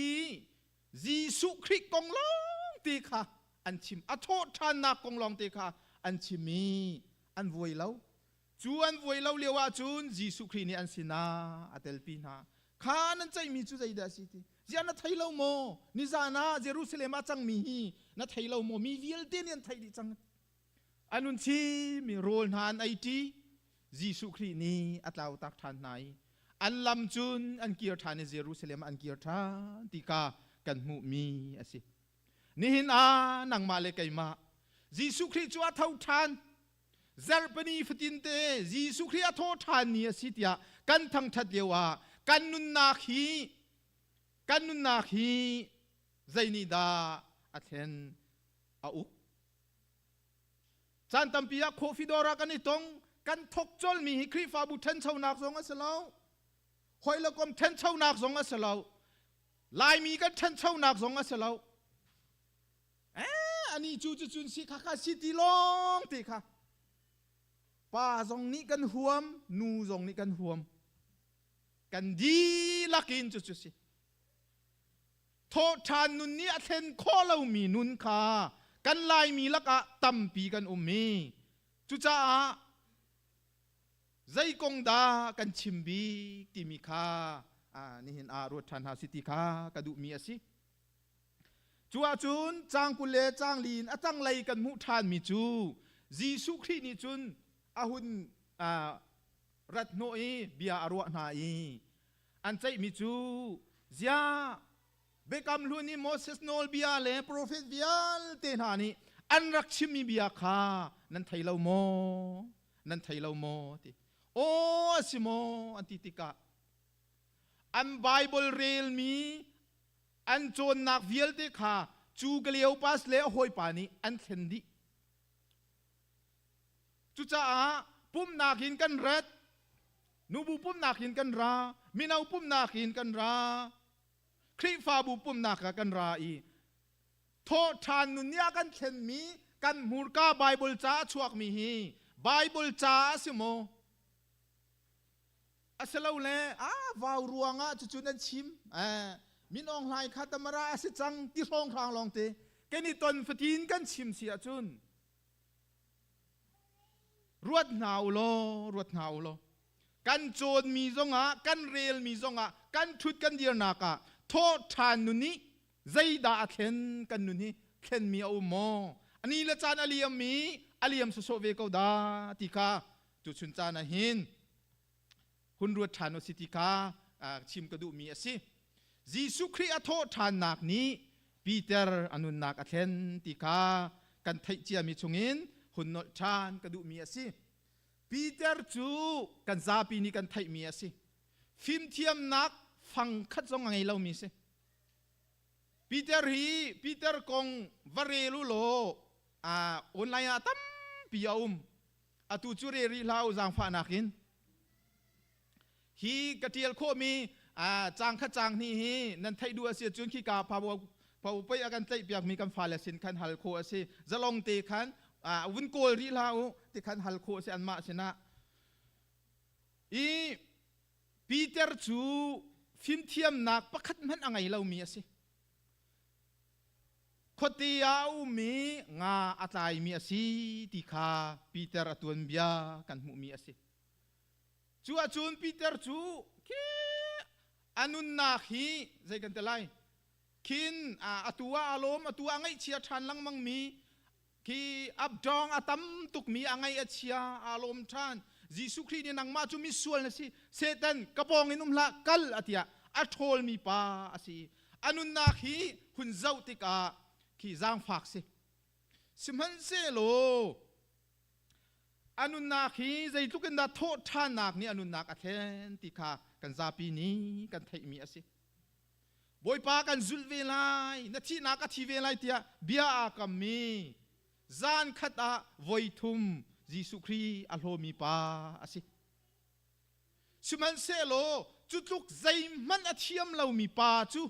Jesuh Khrih kong lawng te kha an chim. A thawh ṭhannak kong lawng te kha an chim i an vuai lo. Cu an vuai lo lio ahcun Jesuh Khrih nih an sinah a telpi hna. Kha nan ceihmi cu zeidah a si ti? Ziah na thei lo maw? Nizan ah Jerusalem ah cangmi hi na thei lo maw? Mi vialte nih an theih dih cang. An hun chim i rawl hna an ei ṭi. Jesuh Khrih nih a tlautak ṭhan hna i an lam cun an kir ṭhan i Jerusalem ah an kir ṭhan ti kha kan hmuhmi a si. Nihin ah nangmah le keimah Jesuh Khrih cu a tho ṭhan. Zarhpini fatin te Jesuh Khrih a tho ṭhan ni a si tiah kan thangṭhat lio ah kan nunnak hi kan nunnak hi zei nih dah a thlen a uk? Caan tampi ah coffee dawr ah kan i tong, kan thok colmi hi Khrihfabu ṭhanchonak zong a si lo. Hawi le kom ṭhanchonak zong a si lo. Laimi kan ṭhanchonak zong a si lo. Eh, ani cu cu cun si kha kha si ti lawng te kha. Pa zong nih kan huam, nu zong nih kan huam. Kan dihlak in cu cu si. Thawhṭhan nun nih a thlen khawh lomi nun kha kan Laimi lakah tampi kan um i cucaah zei kong dah kan chim bik timi kha nihin ah ruat ṭhan hna si ti kha ka duhmi a si. Cu ahcun caang 20 le caang li in a tanglei kan hmuh ṭhanmi cu Jesuh Khrih nih cun a hun rat hnawh i bia a ruah hna i an ceihmi cu ziah Biakam Hlun i Moses nawlbia le profet vialte hna nih an rak chimmi bia kha nan thei lo maw? Nan thei lo maw? Ti. Aw a si maw? An ti tikah an Bible relmi an cawnnak vialte kha cu Cleopas le a hawipa nih an thlen dih. Cucaah pumhnak in kan rat, nubu pumhnak in kan ra, mino pumhnak in kan ra, Khrihfabu pumhnak ah kan ra i thawhṭhan nun nih a kan thlenmi kan hmurka Bible ca a chuakmi hi Bible ca a si maw? A si lo le a vau ruangah cucu nan chim eh, Min Aung Hlaing kha tamara a si cang ti hrawnghrang lawngte kan i ton fatin kan chim si ahcun Ruat hna u law, ruat hna u law. Kan cawnmi zongah, kan relmi zongah, kan ṭhut kan dirnak ah thawhṭhan nun nih zeidah a thlen kan nun hi thlenmi a um maw? A ni le caan a liam i a liam sawsawh ve ko dah ti kha tuchun caan ah hin hun ruat ṭhan u si ti kha chim ka duhmi a si. Jesuh Khrih a thawhṭhannak nih Peter a nunnak a thlen ti kha kan theih ciami chungin hun nolh ṭhan ka duhmi a si. Peter cu kan zapi nih kan theihmi a si. Fimthiamnak fang khat zong a ngei lomi a si. Peter hi Peter kong va rel u law online ah tampi a um. Atu cu re rih hlah u zaangfahnak in. Hi ka ṭial khawhmi caang khat caang hnih hi nan theih duh a si ahcun khika pau pei a kan tlaihpiakmi kan fale sin khan hal khawh a si. Zalong te khan vun kawl rih hlah u ti khan hal khawh a si anmah sinah. I Peter cu fimthiamnak pakhat hmanh a ngei lomi a si. Khuate ah a ummi nga a tlaimi a si ti kha Peter a tuanbia kan hmuhmi a si. Cu ahcun Peter cu khi a nunnak hi zei kan ti lai khin atu ah a lawm atu ah a ngaihchia ṭhan lengmang mi khi updong a tam tukmi a ngaih a chia aa lawm ṭhan Jesuh Khrih nih nangmah cu misual na si Satan ka pawng in um hlah kal a tiah a ṭhawlmi pa a si a nunnak hi hun zoh tikah khi zaangfak si sihmanhsehlaw A nunnak hi zeitluk in dah thawhṭhannak nih a nunnak a thlen ti kha kan zapi nih kan theihmi a si. Bawipa kan zulh ve lai, na thihnak a thi ve lai tiah bia aa kammi zan khat ah voi thum Jesuh Khrih a hlawmi pa a si. Sihmanhsehlaw cu tluk zeihmanh a thiam lomi pa cu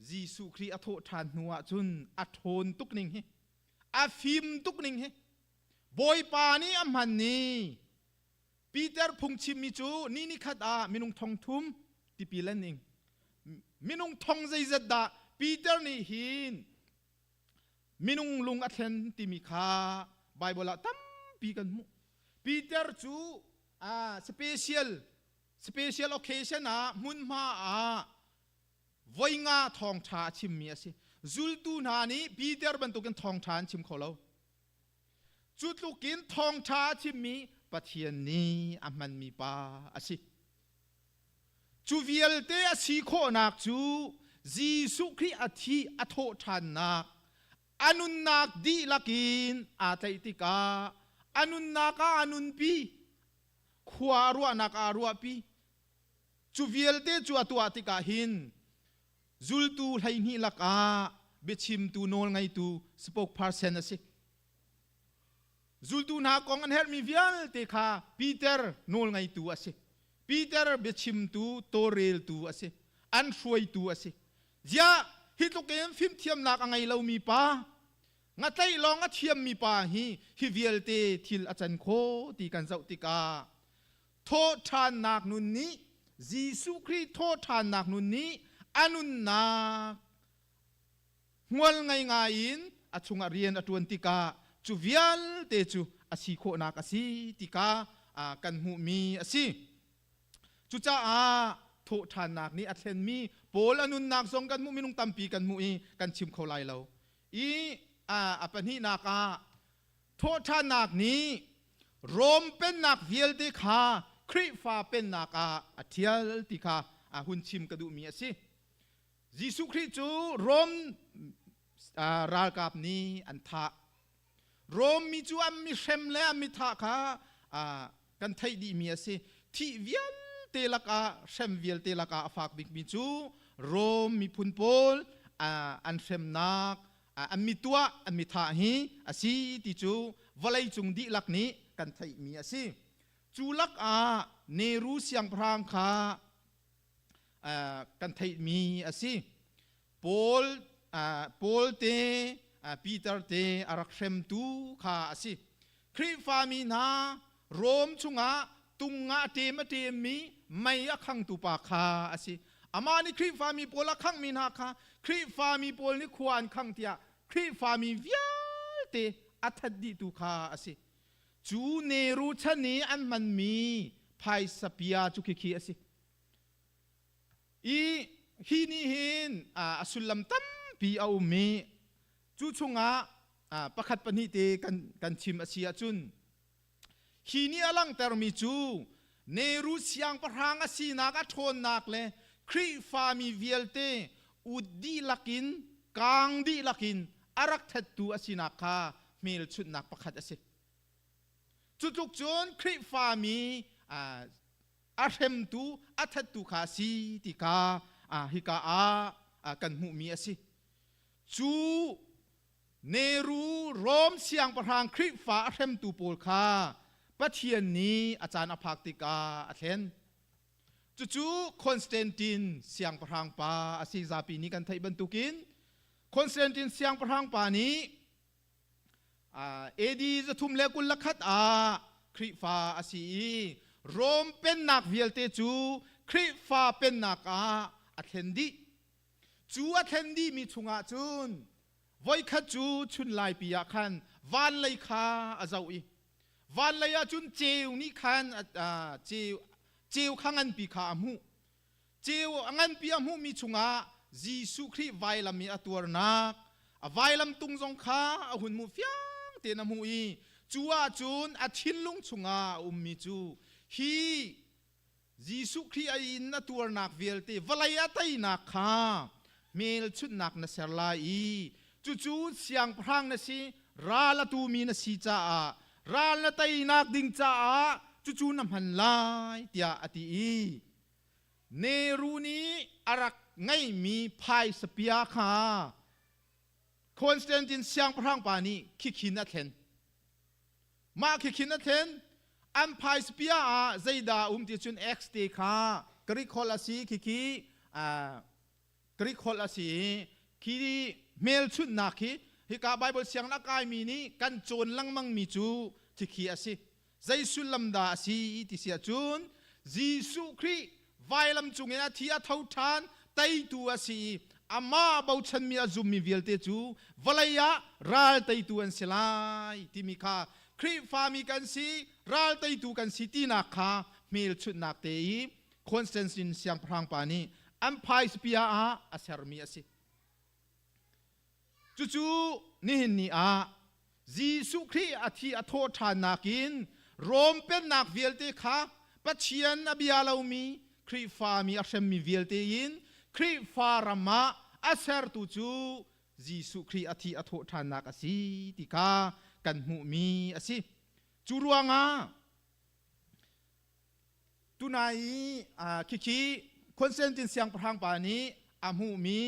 Jesuh Khrih a thawhṭhan hnu ah cun a ṭhawn tuk ning hi a fim tuk ning hi Bawipa nih a hman ni Peter phungchimmi cu ni ni khat ah minung thong thum tipil an ing minung thong zeizat dah Peter nih hin minung lung a thlen timi kha Bible ah tampi kan hmuh Peter cu special special occasion ah hmunhma ah voi nga thawngṭha a chimmi a si. Zultu hna nih Peter bantukin thawngṭha an chim kho lo. Cu tlukin thawngṭha a chimmi Pathian nih a hmanmi pa a si. Cu vialte a si khawhnak cu Jesuh Khrih a thi a thawhṭhannak. A nunnak dihlak in aa tlaih tikah a nunnak ah a nunpi, khua a ruahnak ah a ruahpi. Cu vialte cu a tuah tikah hin zultu 12 lakah biachimtu nawlngeitu spokesperson a si. Zultu hna kong an herhmi vialte kha Peter nawlngeitu a si. Peter biachimtu tawlreltu a si. An hruaitu a si. Ziah hi tluk in fimthiamnak a ngei lomi pa, ngatlaih lawng a thiammi pa hi hi vialte thil a can khawh ti kan zoh tikah thawhṭhannak nun nih Jesuh Khrih thawhṭhannak nun nih a nunnak hmual ngei ngai in a chungah rian a ṭuan tikah cu vialte cu a si khawhnak a si ti kha kan hmuhmi a si. Cucaah thawhṭhannak nih a thlenmi Paul a nunnak zong kan hmuh minung tampi kan hmuh i kan chim kho lai lo. I a pahnihnak ah thawhṭhannak nih Rom pennak vialte kha Khrihfa pennak ah a ṭhial ti kha a hun chim ka duhmi a si. Jesuh Khrih cu Rom ralkap nih an thah. Rom mi cu an mi hrem le an mi thah kha kan theih dihmi a si. Thih vialte lakah hrem vialte lakah a fak bikmi cu Rom miphun pawl an hremnak an mi tuah an mi thah hi a si ti cu vawleicung dihlak nih kan theihmi a si. Cu lakah Neru siangpahrang kha kan theihmi a si. Paul Paul te Peter te a rak hremtu kha a si. Khrihfami hna Rom chungah tung ah ṭem a ṭemmi mei a khangtu pa kha a si. Amah nih Khrihfami pawl a khanghmi hna kha Khrihfami pawl nih khua an khang tiah Khrihfami vialte a that dihtu kha a si. Cu Neru chan i an hmanmi phaisa pia cu khikhi a si. I hi nih hin a sullam tampi a um i cu chungah pakhat pahnih te kan chim a si ahcun hi nih a langhtermi cu Neru siangpahrang a sinak a ṭhawnnak le Khrihfami vialte ut dihlak in kaang dihlak in a rak thattu a sinak kha hmelchunhnak pakhat a si. Cu tluk cun Khrihfami a hremtu a thattu kha a si ti kha hika ah kan hmuhmi a si. Cu Neru Rom siangpahrang Khrihfa a hremtu pawl kha Pathian nih a caan a phak tikah a thlen. Cucu Constantine siangpahrang pa a si zapi nih kan theih bantukin Constantine siangpahrang pa nih AD 321 ah Khrihfa a si i Rom pennak vialte cu Khrihfa pennak ah a thlen dih. Cu a thlen dihmi chungah cun voikhat cu chun laipi ah khan van lei kha a zoh i van lei ah cun ceu nih khan ceu ceu kha nganpi kha a hmuh. Ceu a nganpi a hmuhmi chungah Jesuh Khrih vailam i a tuarnak, a vailam tung zong kha a hun hmuh fiang tein a hmuh i cu ahcun a thinlung chungah a ummi cu hi Jesuh Khrih a in a tuarnak vialte vawlei a teinak kha hmelchunhnak na ser lai i cucu siangpahrang na si ral a tumi na si caah ral na teinak ding caah cucu na hman lai tiah a ti i Neru nih a rak ngeihmi phaisapia kha Constantine siangpahrang pa nih khikhin a thlen. Mah khikhin a thlen. An phaisapia ah zeidah a um ti cun X te kha Greek holh a si khikhi Greek holh a si i khi hmelchunhnak hi hika Bible sianginn a kaimi nih kan cawn lengmangmi cu khikhi a si. Zei sullam dah a si ti si ahcun Jesuh Khrih vailam cungin a thi a tho ṭhan teitu a si i amah bochanmi a zummi vialte cu vawlei ah ral teitu an si lai timi kha Khrihfami kan si ral teitu kan si tinak kha hmelchunhnak te i Constantine siangpahrang pa nih an phaisapia ah a sermi a si. Cucu nihin ni ah Jesuh Khrih a thi a thawh ṭhannak in Rom pennak vialte kha Pathian a bia lomi Khrihfami a hremmi vialte in Khrihfa ram ah a sertu cu Jesuh Khrih a thi a thawh ṭhannak a si ti kha kan hmuhmi a si. Cu ruangah tunai i khikhi Constantine siangpahrang pa nih a hmuhmi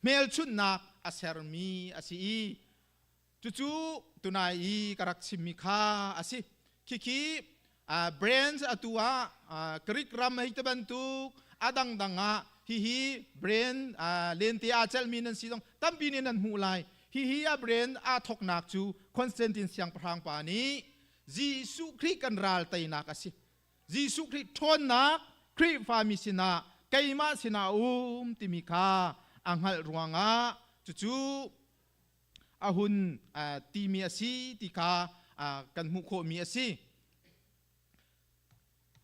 hmelchunhnak a sermi a si i cucu tunai i ka rak chimmi kha a si. Khikhi branch atu ah Greek ram hei te bantuk a dangdang ah hihi brand lente aa celhmi nan si zong tampi nih nan hmuh lai. Hihi a brand aa thawknak cu Constantine siangpahrang pa nih Jesuh Khrih kan ral teinak a si. Jesuh Khrih ṭhawnnak Khrihfami sinah keimah sinah a um timi kha a hngalh ruangah cucu a hun timi a si ti kha kan hmuh khawhmi a si.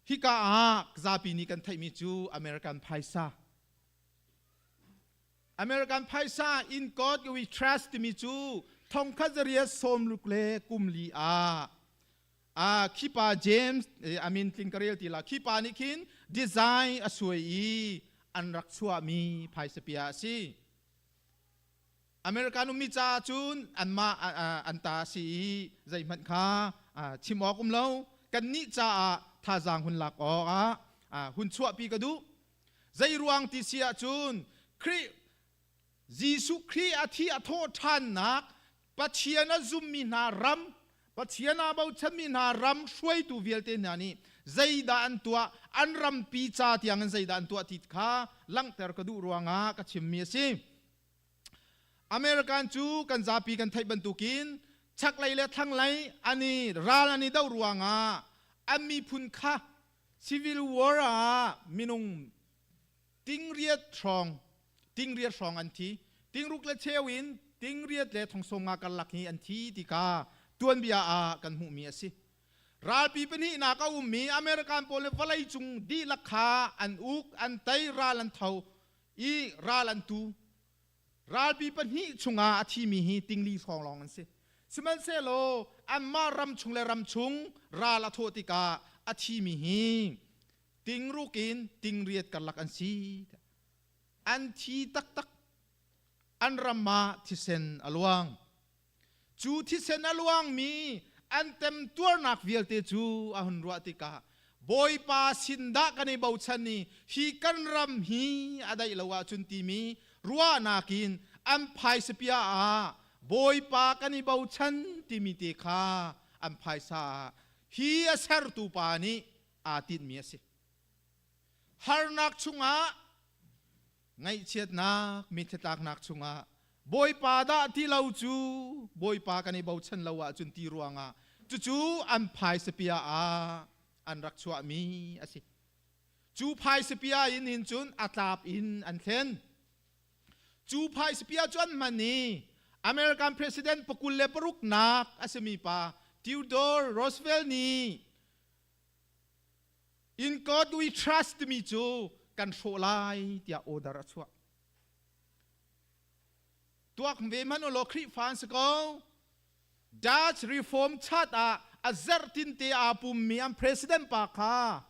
Hika ah zapi nih kan theihmi cu American phaisa. American phaisa in God we trust timi cu thongkhat zariat sawmruk le kum li ah a khipa James amin tling ka rel ti la khipa nih khin design a suai i an rak chuahmi phaisa pia a si. American ummi caah cun anmah an ta a si i zeihmanh kha chim awk um lo. Kannih caah thazaang hun lak awkah hun chuahpi ka duh. Zei ruang ti si ahcun Khrih Jesuh Khrih a thi a thawh ṭhannak Pathian a zummi hna ram Pathian aa bochanmi hna ram hruaitu vialte hna nih zeidah an tuah an rampi ca tiangin zeidah an tuah ti kha langhter ka duh ruangah ka chimmi a si. American cu kan zapi kan theih bantukin chaklei le thlanglei an i ral an i doh ruangah an miphun kha civil war ah minung tingriat hrawng tingriat hrawng an thi tingruk le cheu in tingriat le thongsawm nga karlak hi an thi ti kha tuanbia ah kan hmuhmi a si ralpi pahnihnak a ummi American pawl nih vawleicung dihlak kha an uk an tei ral an tho i ral an tu. Ralpi pahnih chungah a thimi hi tingli hrawng lawng an si. Sihmanhsehlaw anmah ram chung le ram chung ral a thawh tikah a thimi hi tingruk in tingriat karlak an si. An thi taktak. An ram ah thisen a luang. Cu thisen a luangmi an temtuarnak vialte cu a hun ruah tikah Bawipa sin dah kan i bochan i hi kan ram hi a daih lo ahcun timi ruahnak in an phaisa pia ah Bawipa kan i bochan timi te kha an phaisa ah hi a sertu pa nih aa tinhmi a si. Harnak chungah ngaihchiatnak mitthlitlaknak chungah Bawipa dah ti lo cu Bawipa kan i bochan lo ahcun ti ruangah cucu an phaisapia ah an rak chuahmi a si. Cu phaisapia in hin cun a tlap in an thlen. Cu phaisapia cu an hman i American President pakul le paruknak a simi pa Theodore Roosevelt nih In God we trust timi cu kan hrawh lai tiah order a chuah. Tuak ve hmanh ulaw Khrihfa an si ko. Dutch Reform Church ah a zarhtin te aa pummi an president pa kha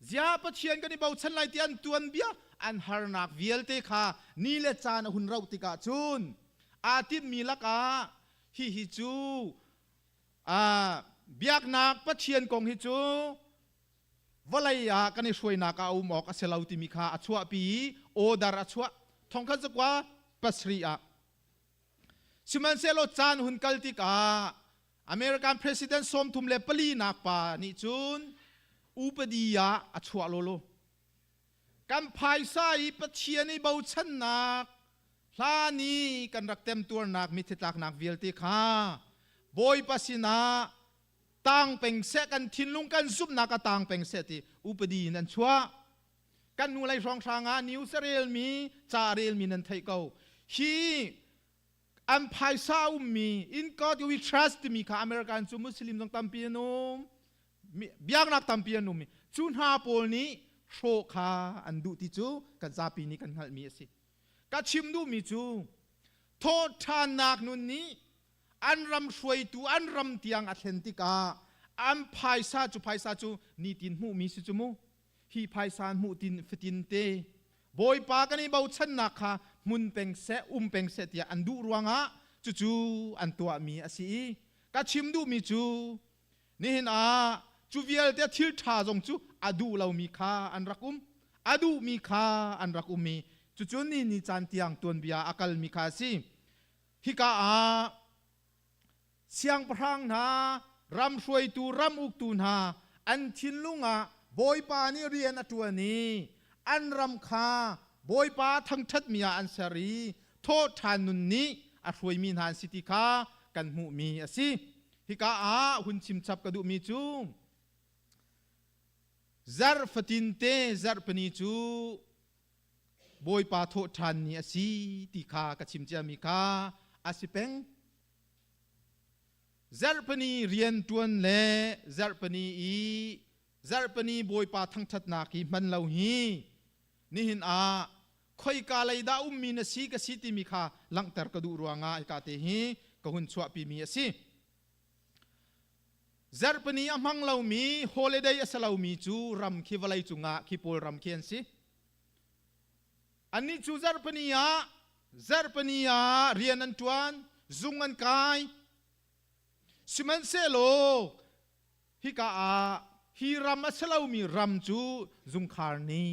zia Pathian kan i bochan lai ti an tuanbia an harnak vialte kha ni le caan a hun rauh tikah cun aa timhmi lakah hihi cu biaknak Pathian kong hi cu vawlei ah kan i hruainak ah a um awk a si lo timi kha a chuahpi i order a chuah thongkhat zakua pasarih ah sihmanhsehlaw caan hun kal tikah American President 34 nak pa nih cun upadi ah a chuah lawlaw kan phaisa i Pathian i bochannak hlan i kan rak temtuarnak mithitlaknak vialte kha Bawipa sinah tang peng seh kan thinlung kan zumhnak a tang peng seh ti upadi in an chuah kan nu lei hrawnghrang ah news a relmi ca a relmi nan theih ko hi an phaisa ummi in God we trust timi kha American cu Muslim zong tampi an um biaknak tampi an um i cu hna pawl nih hrawh kha an duh ti cu kan zapi nih kan hngalhmi a si ka chim duhmi cu thawhṭhannak nun nih an ram hruaitu an ram tiang a thlen tikah an phaisa cu phaisa cu nitin hmuhmi si cu mu hi phaisa hmuh tin fatin te Bawipa kan i bochannak kha hmun peng seh um peng seh tiah an duh ruangah cucu an tuahmi a si i ka chim duhmi cu nihin ah cu vialte thil ṭha zong cu a duh lomi kha an rak um a duhmi kha an rak um i cucu ni ni caan tiang tuanbia a kalmi kha a si. Hika ah siangpahrang hna, ram hruaitu, ram uktu hna an thinlung ah Bawipa nih rian a ṭuan i an ram kha Bawipa thangṭhatmi ah an ser i thawhṭhan nun nih a hruaimi hna an si ti kha kan hmuhmi a si. Hika ah hun chimchap ka duhmi cu zarh fatinte zarhpini cu Bawipa thawhṭhan ni a si ti kha ka chim ciami kha a si peng. Zarhpini rian ṭuan le zarhpini i zarhpini Bawipa thangṭhatnak hi hman lo hi nihin ah khoika lei dah ummi na si ka si timi kha langhter ka duh ruangah hika te hi ka hun chuahpimi a si. Zarhpini a hmang lomi holiday a si lomi cu ram khi vawlei cungah khi pawl ram khi an si. Annih cu zarhpini ah zarhpini ah rian an ṭuan, zung an kai. Sihmanhsehlaw hika ah hi ram a si lomi ram cu zungkhar ni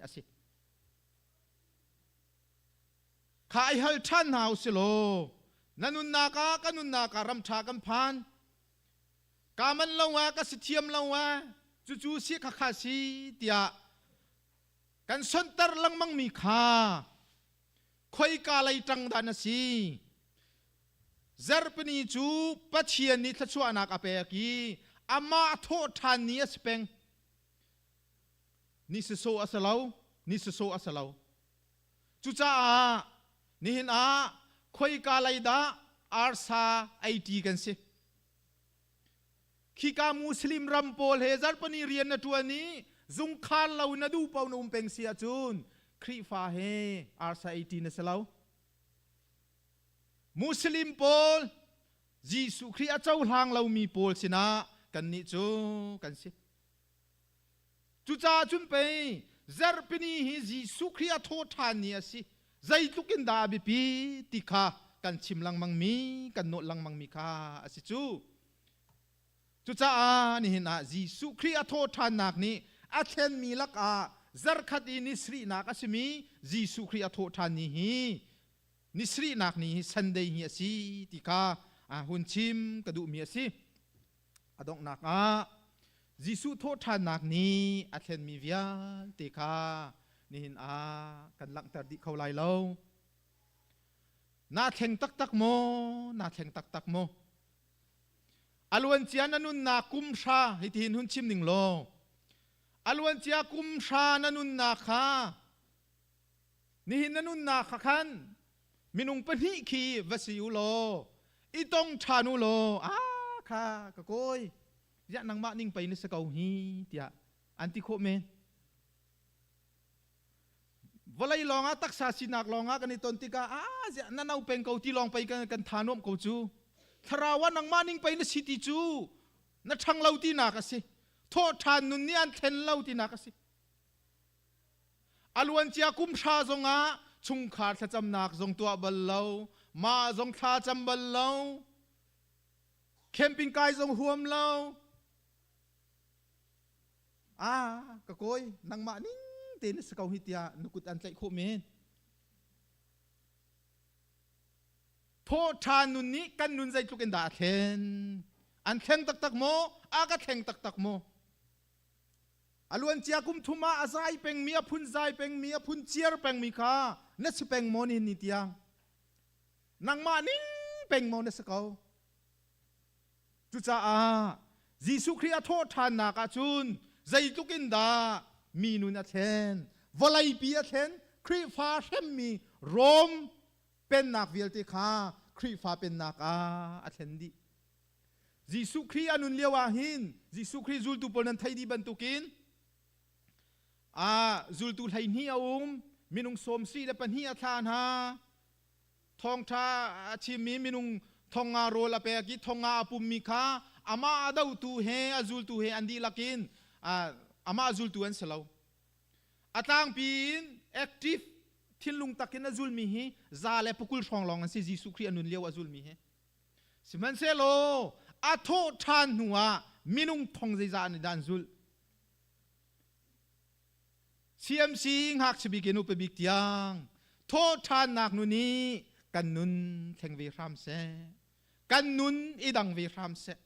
a si. Kha i hal ṭhan hna u si law na nunnak ah ka nunnak ah ram ṭha kan phan. Ka man lo ah ka si thiam lo ah cucu si kha kha si tiah kan sonter lengmang mi kha khoika lei ṭang dah na si. Zarhpini cu Pathian nih thluachuahnak a pek i amah thawh ṭhan ni a si peng. Ni sasawh a si lo, ni sasawh a si lo. Cucaah nihin ah khoika lei dah arsa ei ṭi kan si? Khika Muslim ram pawl he zarhpani rian na ṭuan i zungkhar lo na duh paoh na um peng si ahcun Khrihfa he arsa ei ṭi na si lo. Muslim pawl Jesuh Khrih a cohlang lomi pawl sinah kannih cu kan si. Cucaah cun pei zarhpini hi Jesuh Khrih a thawhṭhan ni a si. Zeitluk in dah a biapi ti kha kan chim lengmangmi, kan nawlh lengmangmi kha a si cu. Cucaah nihin ah Jesuh Khrih a thawhṭhannak nih a thlenmi lakah zarhkhat i ni sarihnak a simi Jesuh Khrih a thawhṭhan ni hi ni sarihnak ni hi Sunday hi a si ti kha hun chim ka duhmi a si. A donghnak ah Jesuh thawhṭhannak nih a thlenmi vialte kha nihin ah kan langhter dih kho lai lo. Na thleng taktak maw? Na thleng taktak maw? A luancia na nunnak kum hra hitihin hun chim ning law a luancia kum hra na nunnak kha nihin na nunnak kha khan minung pahnih khi va si u law i tong ṭhan u law ah kha ka kawi ziah nangmah ning pei na si ko hi tiah an ti khawh men. Vawlei lawngah taksa sinak lawngah kan i ton tikah ah ziah na no peng ko ti lawng pei kan kan tha nuam ko cu. Thlarau ah nangmah ning pei na si ti cu na ṭhang lo tinak a si. Thawh ṭhan nun nih an thlen lo tinak a si. A luancia kum hra zongah chungkhar thlacamnak zong tuah bal lo, mah zong thla cam bal lo, camping kai zong huam lo. Ah, ka kawi, nangmah ning tein na si ko hi tiah na kut an tlaih khawh men. Thawhṭhan nun nih kan nun zeitluk in dah a thlen? An thleng taktak maw? A ka thleng taktak maw? A luancia kum thum ah a zai pengmi, a phun zai pengmi, a phun ciar pengmi kha na si peng maw nihin ni tiang? Nangmah ning peng maw na si ko? Cucaah Jesuh Khrih a thawhṭhannak ahcun zeitluk in dah mi nun a thlen, vawleipi a thlen, Khrihfa hremmi Rom pennak vialte kha Khrihfa pennak ah a thlen dih. Jesuh Khrih a nun lio ah hin Jesuh Khrih zultu pawl nan theih dih bantukin a zultu 12 a um, minung 24 a thlah hna. Thawngṭha a chimmi minung 5000 rawl a pek i 5000 a pummi kha amah a dotu he a zultu he an dihlak in amah zultu an si lo. A tlangpi in active Thinlung takin a zulmi hi 120 hrawng lawng an si Jesuh Khrih a nun lio a zulmi hi. Sihmanhsehlaw a thawh ṭhan hnu ah minung thong zeizah an i dah an zulh? CMC ngakchia bik in upa bik tiang thawh ṭhannak nu nih kan nun thleng ve hram seh. Kan nun i dang ve hram seh.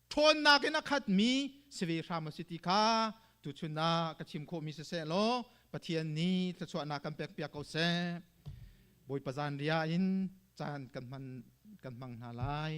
Ṭhawnnak in a khatmi si ve hram a si ti kha tuchun ah ka chim khawhmi siseh law Pathian nih thluachuahnak kan pekpiak ko seh. Bawipa zanriah in caan kan hman kan hmang hna lai.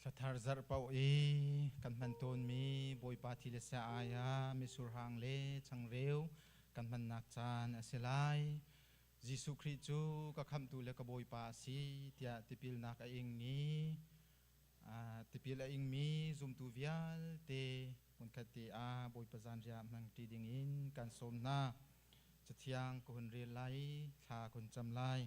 Thlathar zarh paoh i kan hman tawnmi Bawipa thi le sa ai ah mitsur hang le changreu kan hmannak caan a si lai. Jesuh Khrih cu ka khamhtu le ka Bawipa a si tiah tipilnak a ing i tipil a ingmi zumtu vialte hmunkhat te ah Bawipa zanriah hmangṭi dingin kan sawm hna. Cathiang ka hun rel lai i thla ka hun cam lai.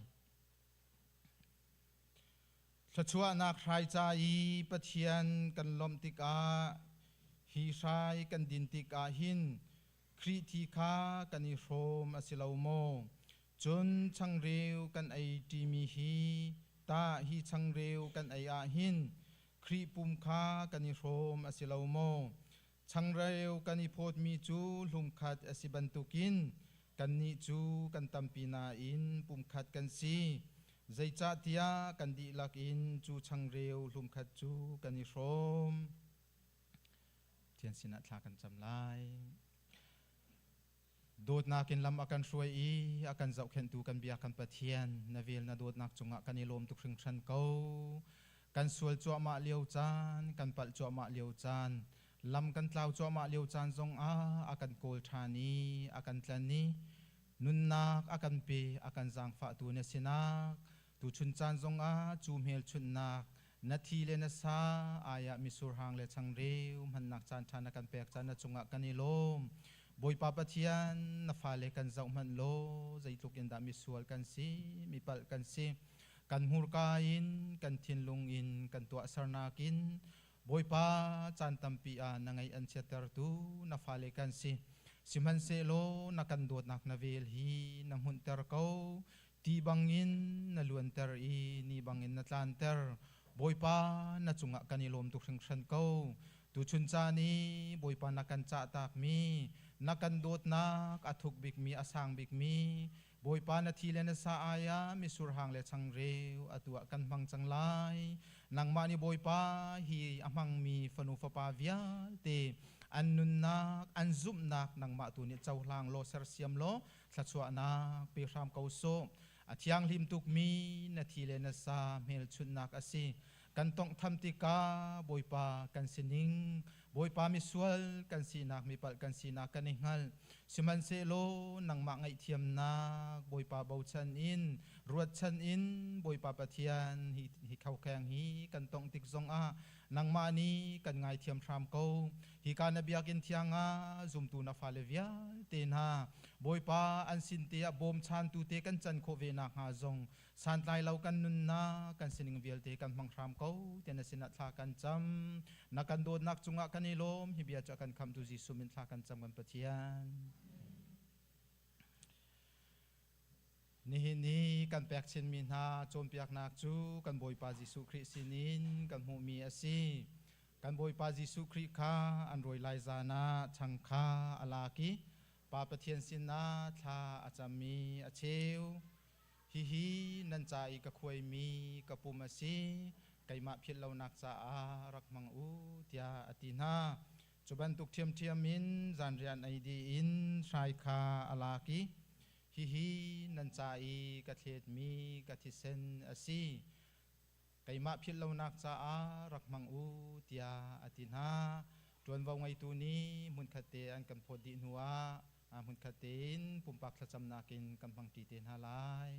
Thluachuahnak hrai ca i Pathian kan lawmh tikah hi hrai kan din tikah hin Khrih thi kha kan i hrawm a si lo maw? Cun changreu kan ei ṭimi hi tah hi changreu kan ei ah hin Khrih pum kha kan i hrawm a si lo maw? Changreu kan i phawtmi cu hlumkhat a si bantukin kannih cu kan tampi nain pumkhat kan si. Zeicahtiah kan dihlak in cu changreu hlumkhat cu kan i hrawm. Pathian sinah thla kan cam lai. Dawtnak in lam a kan hruai i a kan zohkhenhtu kan bia kan Pathian, na vel na dawtnak cungah kan i lawm tuk hringhran ko. Kan sual cuahmah lio caan, kan palh cuahmah lio caan, lam kan tlau cuahmah lio caan zongah a kan kawl ṭhan i a kan tlan i nunnak a kan pe, a kan zaangfahtu na sinak, Tuchun caan zongah cu hmelchunhnak na thi le na sa ai ah mitsur hang le changreu hmannak caan ṭha na kan pek caan na cungah kan i lawm. Bawipa Pathian, na fale kan zoh hmanh law zeitluk in dah misual kan si, mipalh kan si. Kan hmurka in, kan thinlung in, kan tuahsernak in Bawipa caan tampi ah na ngaih an chiattertu na fale kan si. Sihmanhsehlaw na kan dawtnak na vel hi na hmunhter ko. Ti bangin na luanter i ni bangin na tlanter. Bawipa, na cungah kan i lawm tuk hringhran ko. Tuchun caan i Bawipa na kan cahtakmi, na kan dawtnak a thuk bikmi, a sang bikmi, Bawipa na thi le na sa ai ah mitsur hang le changreu atu ah kan hmang cang lai. Nangmah nih Bawipa hi a hmangmi fanu fapa vialte an nunnak, an zumhnak nangmah tu nih cohlang law sersiam law thluachuahnak pe hram ko sawh. A thianghlim tukmi na thi le na sa hmelchunhnak a si. Kan tonghtham tikah Bawipa kan sining, Bawipa misual kan sinak, mipalh kan sinak kan i hngalh. Sihmanhsehlaw nangmah ngaihthiamnak Bawipa bochan in, ruatchan in Bawipa Pathian hi, hi khokheng hi kan tongh tik zongah nangmah nih kan ngaithiam hram ko. Hika na biakinn thiang ah zumtu na fale vialte hna Bawipa an sin te ah bawmchantu te kan can khawh ve nakhnga zong santlai lo kan nunnak kan sining vialte kan hmang hram ko tiah na sinah thla kan cam. Na kan dawtnak cungah kan i lawm. Hi bia cu a kan khamhtu Jesuh min thla kan cam, kan Pathian. Nihin ni kan pek chinmi hna cawnpiaknak cu kan Bawipa Jesuh Khrih sinin kan hmuhmi a si. Kan Bawipa Jesuh Khrih kha an rawi lai zan ah chang kha a lak i Pa Pathian sinah thla a cam i a cheu. Hihi nan ca i ka khuaimi ka pum a si, keimah philh lonak caah rak hmang u, tiah a ti hna. Cu bantuk ṭhiamṭhiam in zanriah ei dih in hrai kha a lak i, Hihi nan ca i ka thletmi ka thisen a si, keimah philh lonak caah rak hmang u, tiah a ti hna. Ṭuanvo ngeitu nih hmunkhat te an kan phawt dih hnuah hmunkhat tein pumpak thlacamnak in kan hmangṭi te hna lai.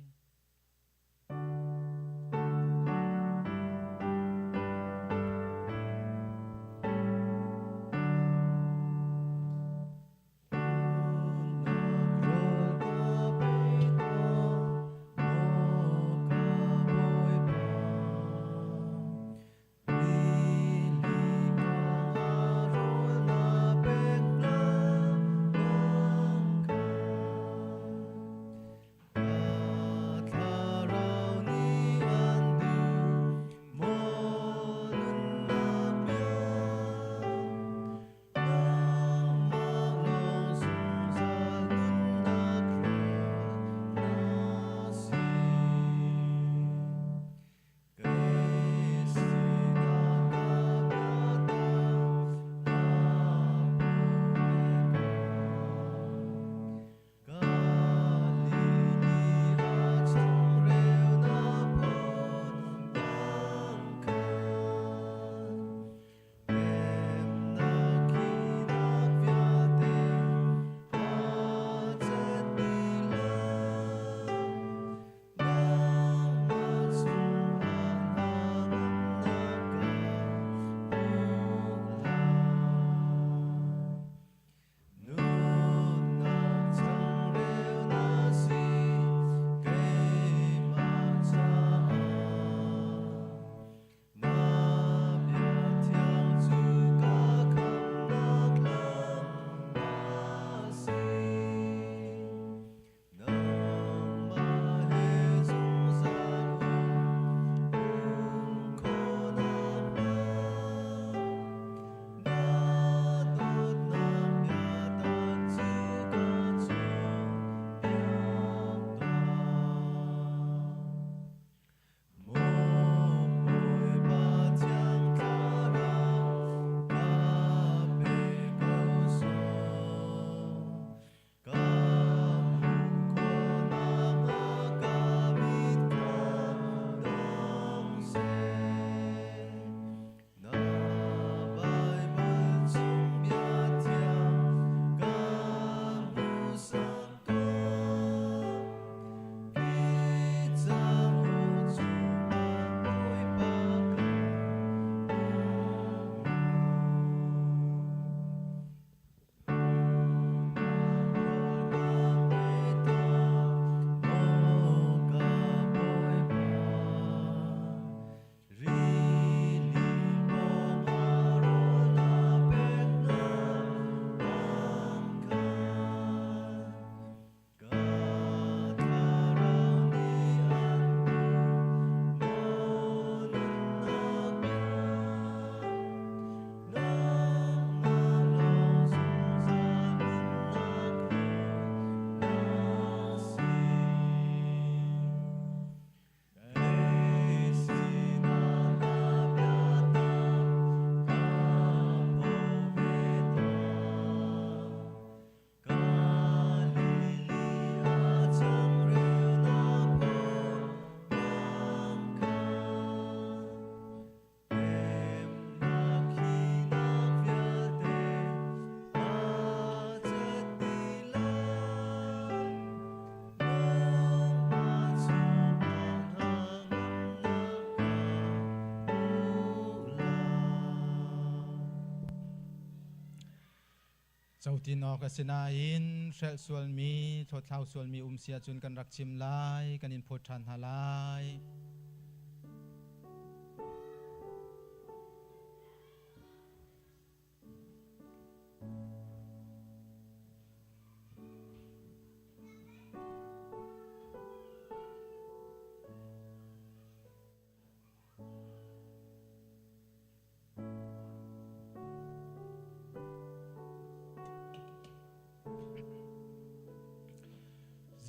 Cotin awk a si nain hrelh sualmi, thlawthlau sualmi um si ahcun kan rak chim lai, kan in phawt ṭhan hna lai.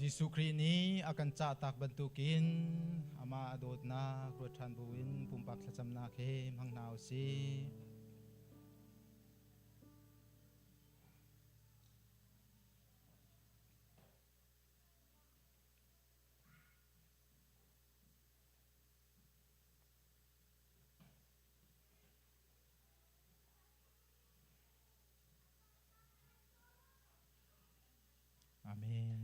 Jesuh Khrih nih a kan cahtak bantukin amah a dawtnak ruat ṭhan buin pumpak thlacamnak he hmang hna u sih. Amen.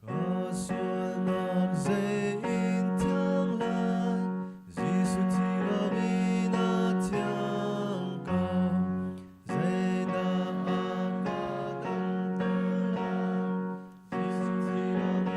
Ka sualnak zei in thiang lai, Jesuh thi lawngin a thiang ko. Zeidah a ka damter lai, Jesuh thi lawngin.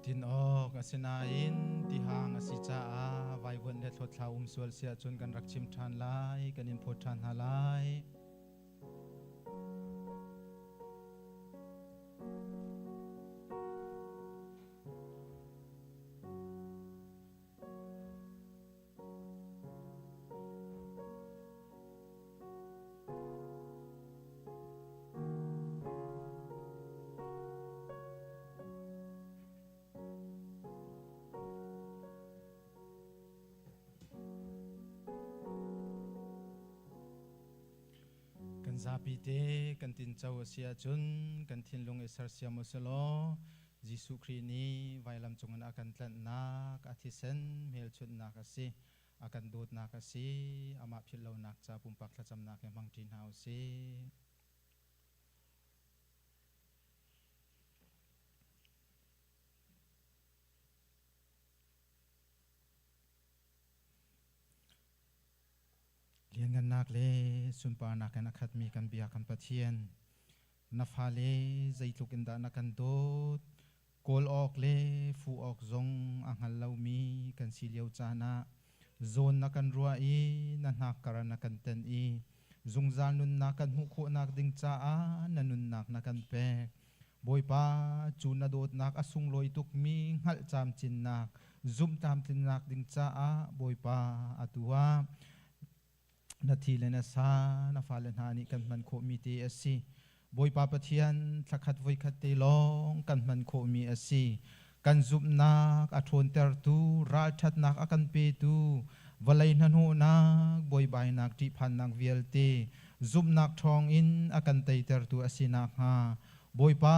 Tin awk asinain tihang a si caah vaivuanh le thlawtthlau um sual si ahcun kan rak chim ṭhan lai, kan in phawt ṭhan hna lai. Kan zapi te kan tinco a si ahcun kan thinlung i sersiam u selaw Jesuh Khrih nih vailam cungin a kan tlanhnak a thisen hmelchunhnak a si. A kan dawtnak a si. Amah philhlonak ca pumpak thlacamnak he hmangṭi hna u sih. Lianngannak le sunparnak in a khatmi kan bia kan Pathian, na fale zeitluk in dah na kan dawt, kawl awk le fuh awk zong a hngal lomi kan si lio caan ah zawn na kan ruah i na hnakkar na kan tenh i zungzal nunnak kan hmuh khawhnak ding caah na nunnak na kan pek. Bawipa, cu na dawtnak a sunglawi tukmi hngalh camcinnak, zumh tlamtlinnak ding caah Bawipa atu ah na thi le na sa na fale hna nih kan hman khawhmi te a si. Bawipa Pathian, thlakhat voikhat te lawng kan hman khawhmi a si. Kan zumhnak a ṭhawntertu, ralṭhatnak a kan petu, vawlei hnahnawhnak, buaibainak, ṭihphannak vialte zumhnak ṭhawngin a kan teitertu a si nakhnga Bawipa,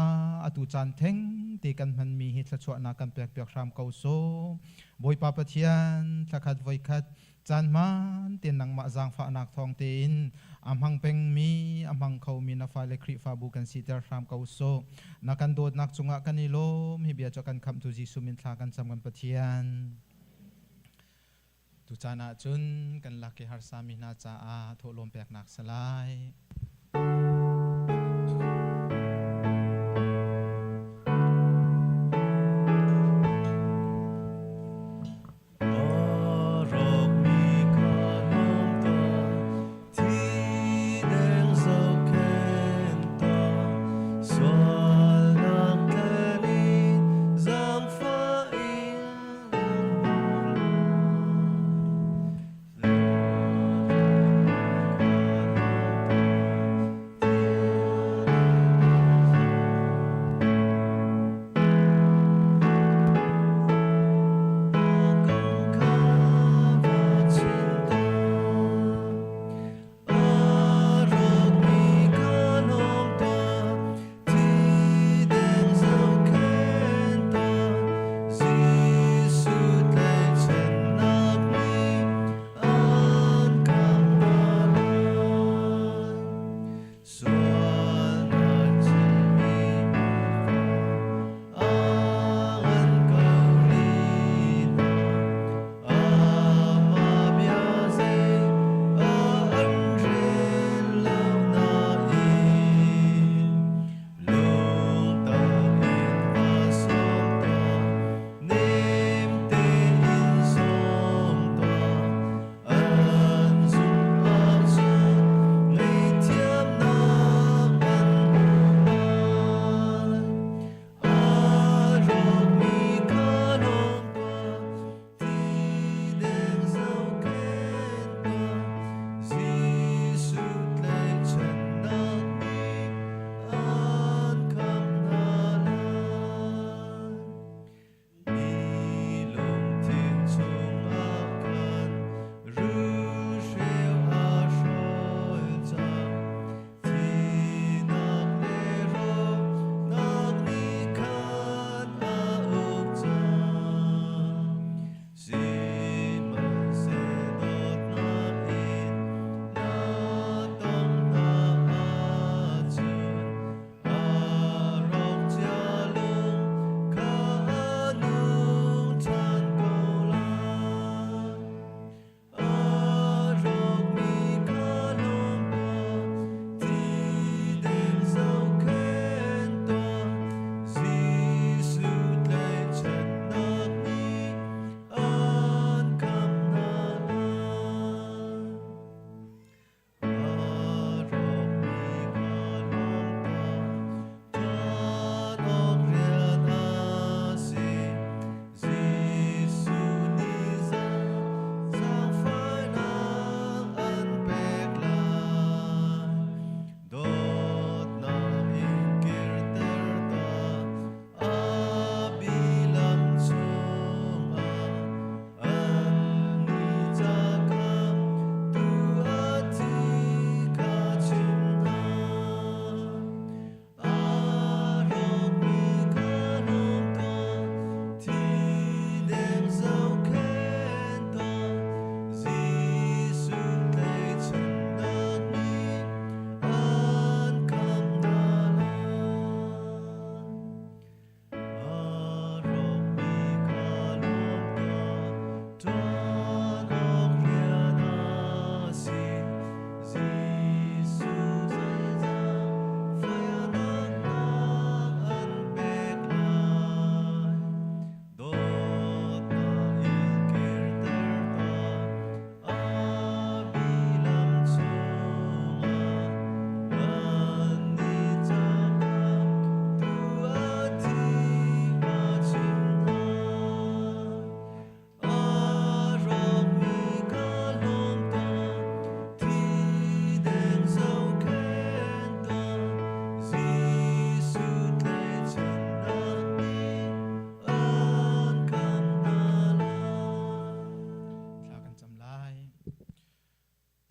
atu caan theng te kan hmanmi hi thluachuahnak kan pekpiak hram ko sawh. Bawipa Pathian, thlakhat voikhat caan hmaan tein nangmah zaangfahnak thawng tein a hmang pengmi, a hmang khomi na fale Khrihfabu kan siter hram ko sawh. Na kan dawtnak cungah kan i lawm. Hi bia cu kan khamhtu Jesuh min thla kan cam kan Pathian. Tucaan ah cun kan lak i harsami hna caah thawhlawm peknak salai.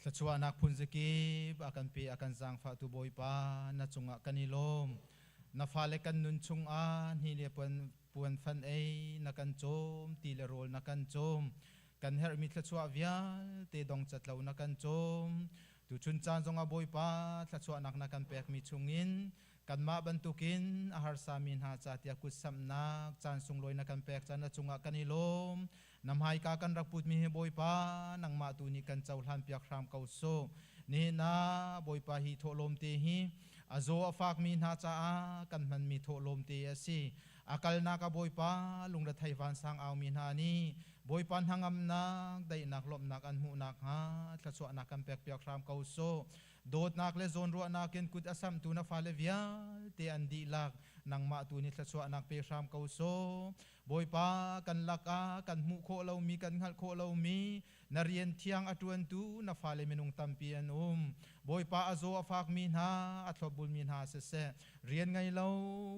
Thluachuahnak phun zakip a kan pe a kan zaangfahtu Bawipa na cungah kan i lawm. Na fale kan nun chungah hni le puan puan fan ei na kan cawm, ti le rawl na kan cawm. Kan herhmi thluachuah vialte dong cat lo na kan cawm. Tuchun caan zongah Bawipa thluachuahnak na kan pekmi chungin kanmah bantukin a harsami hna ca tiah kutsamhnak caan sunglawi na kan pek caan na cungah kan i lawm. Na hmaika kan rak putmi hi Bawipa nangmah tu nih kan cohlan piak hram ko sawh. Nihin ah Bawipa hi thawhlawm te hi a zaw a fakmi hna caah kan hmanmi thawhlawm te a si. A kalnak ah Bawipa lungrethei vansang aumi hna nih Bawipa hnangamnak, daihnak, lawmhnak an hmuh nakhnga thluachuahnak kan pekpiak hram ko sawh. Dawtnak le zawnruahnak in kut a samhtu na fale vialte an dihlak nangmah tu nih thluachuahnak pe hram ko sawh. Bawipa kan lakah kan hmuh khawh lomi kan hngalh khawh lomi na rian thiang a ṭuantu na fale minung tampi an um. Bawipa a zaw a fakmi hna a thlopbulmi hna siseh rian ngei lo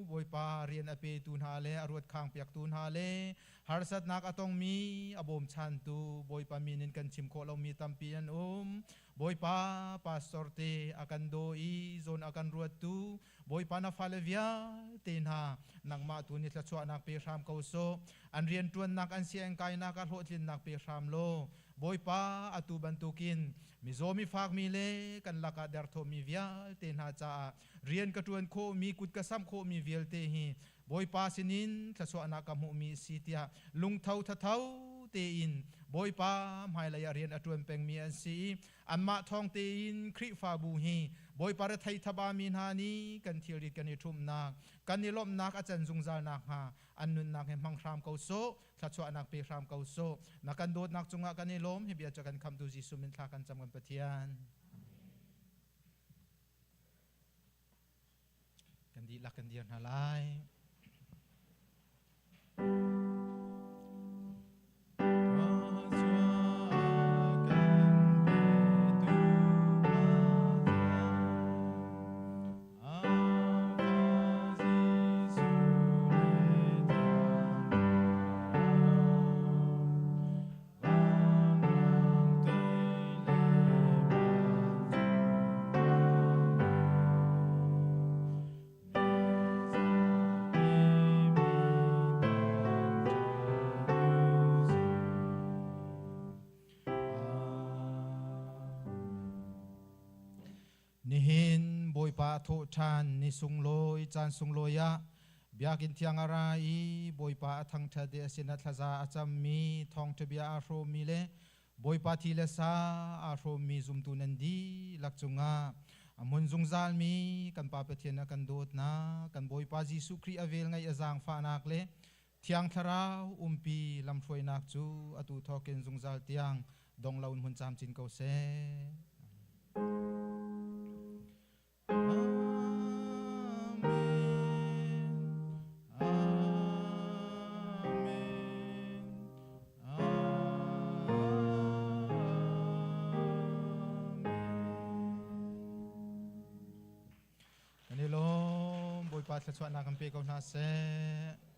Bawipa rian a petu hna le a ruatkhang piaktu hna le harsatnak a tongmi a bawmchantu Bawipa min in kan chim khawh lomi tampi an um. Bawipa pastor te a kan daw i zawn a kan ruattu Bawipa na fale vialte hna nangmah tu nih thluachuahnak pe hram ko sawh. An rianṭuannak an sianginn kainak ah hlawhtlinnak pe hram law Bawipa atu bantukin mizaw mi fakmi le kan lakah derthawmmi vialte hna caah rian ka ṭuan khawhmi kut ka samh khawhmi vialte hi Bawipa sinin thluachuahnak ka hmuhmi a si tiah lungtho thatho tein Bawipa hmailei ah rian a ṭuan pengmi an si i anmah thawng tein Khrihfabu hi Bawipa rethei thabami hna nih kan thilrit kan i ṭhumhnak kan i lawmhnak a can zungzal nakhnga an nunnak hi hmang hram ko sawh thluachuahnak pe hram ko sawh na kan dawtnak cungah kan i lawm hi bia cu kan khamtu Jesuh min thla kan cam kan Pathian kan dihlak kan dir hna lai. Nihin Bawipa thawh ṭhan ni sunglawi caan sunglawi ah Biakinn thiang a ra i Bawipa a thangṭhat i a sinah thlaza a cammi thawngṭha bia aa hrawmmi le Bawipa thi le sa aa hrawmmi zumtu nan dihlak cungah a hmun zungzalmi kan Pa Pathian a kan dawtnak, kan Bawipa Jesuh Khrih a velngeih a zaangfahnak le Thiang Thlarau umpi lamhruainak cu atu thawkin zungzal tiang dong loin hmun camcin ko seh. Kan i lawm Bawipa thluachuahnak kan pe ko hna seh.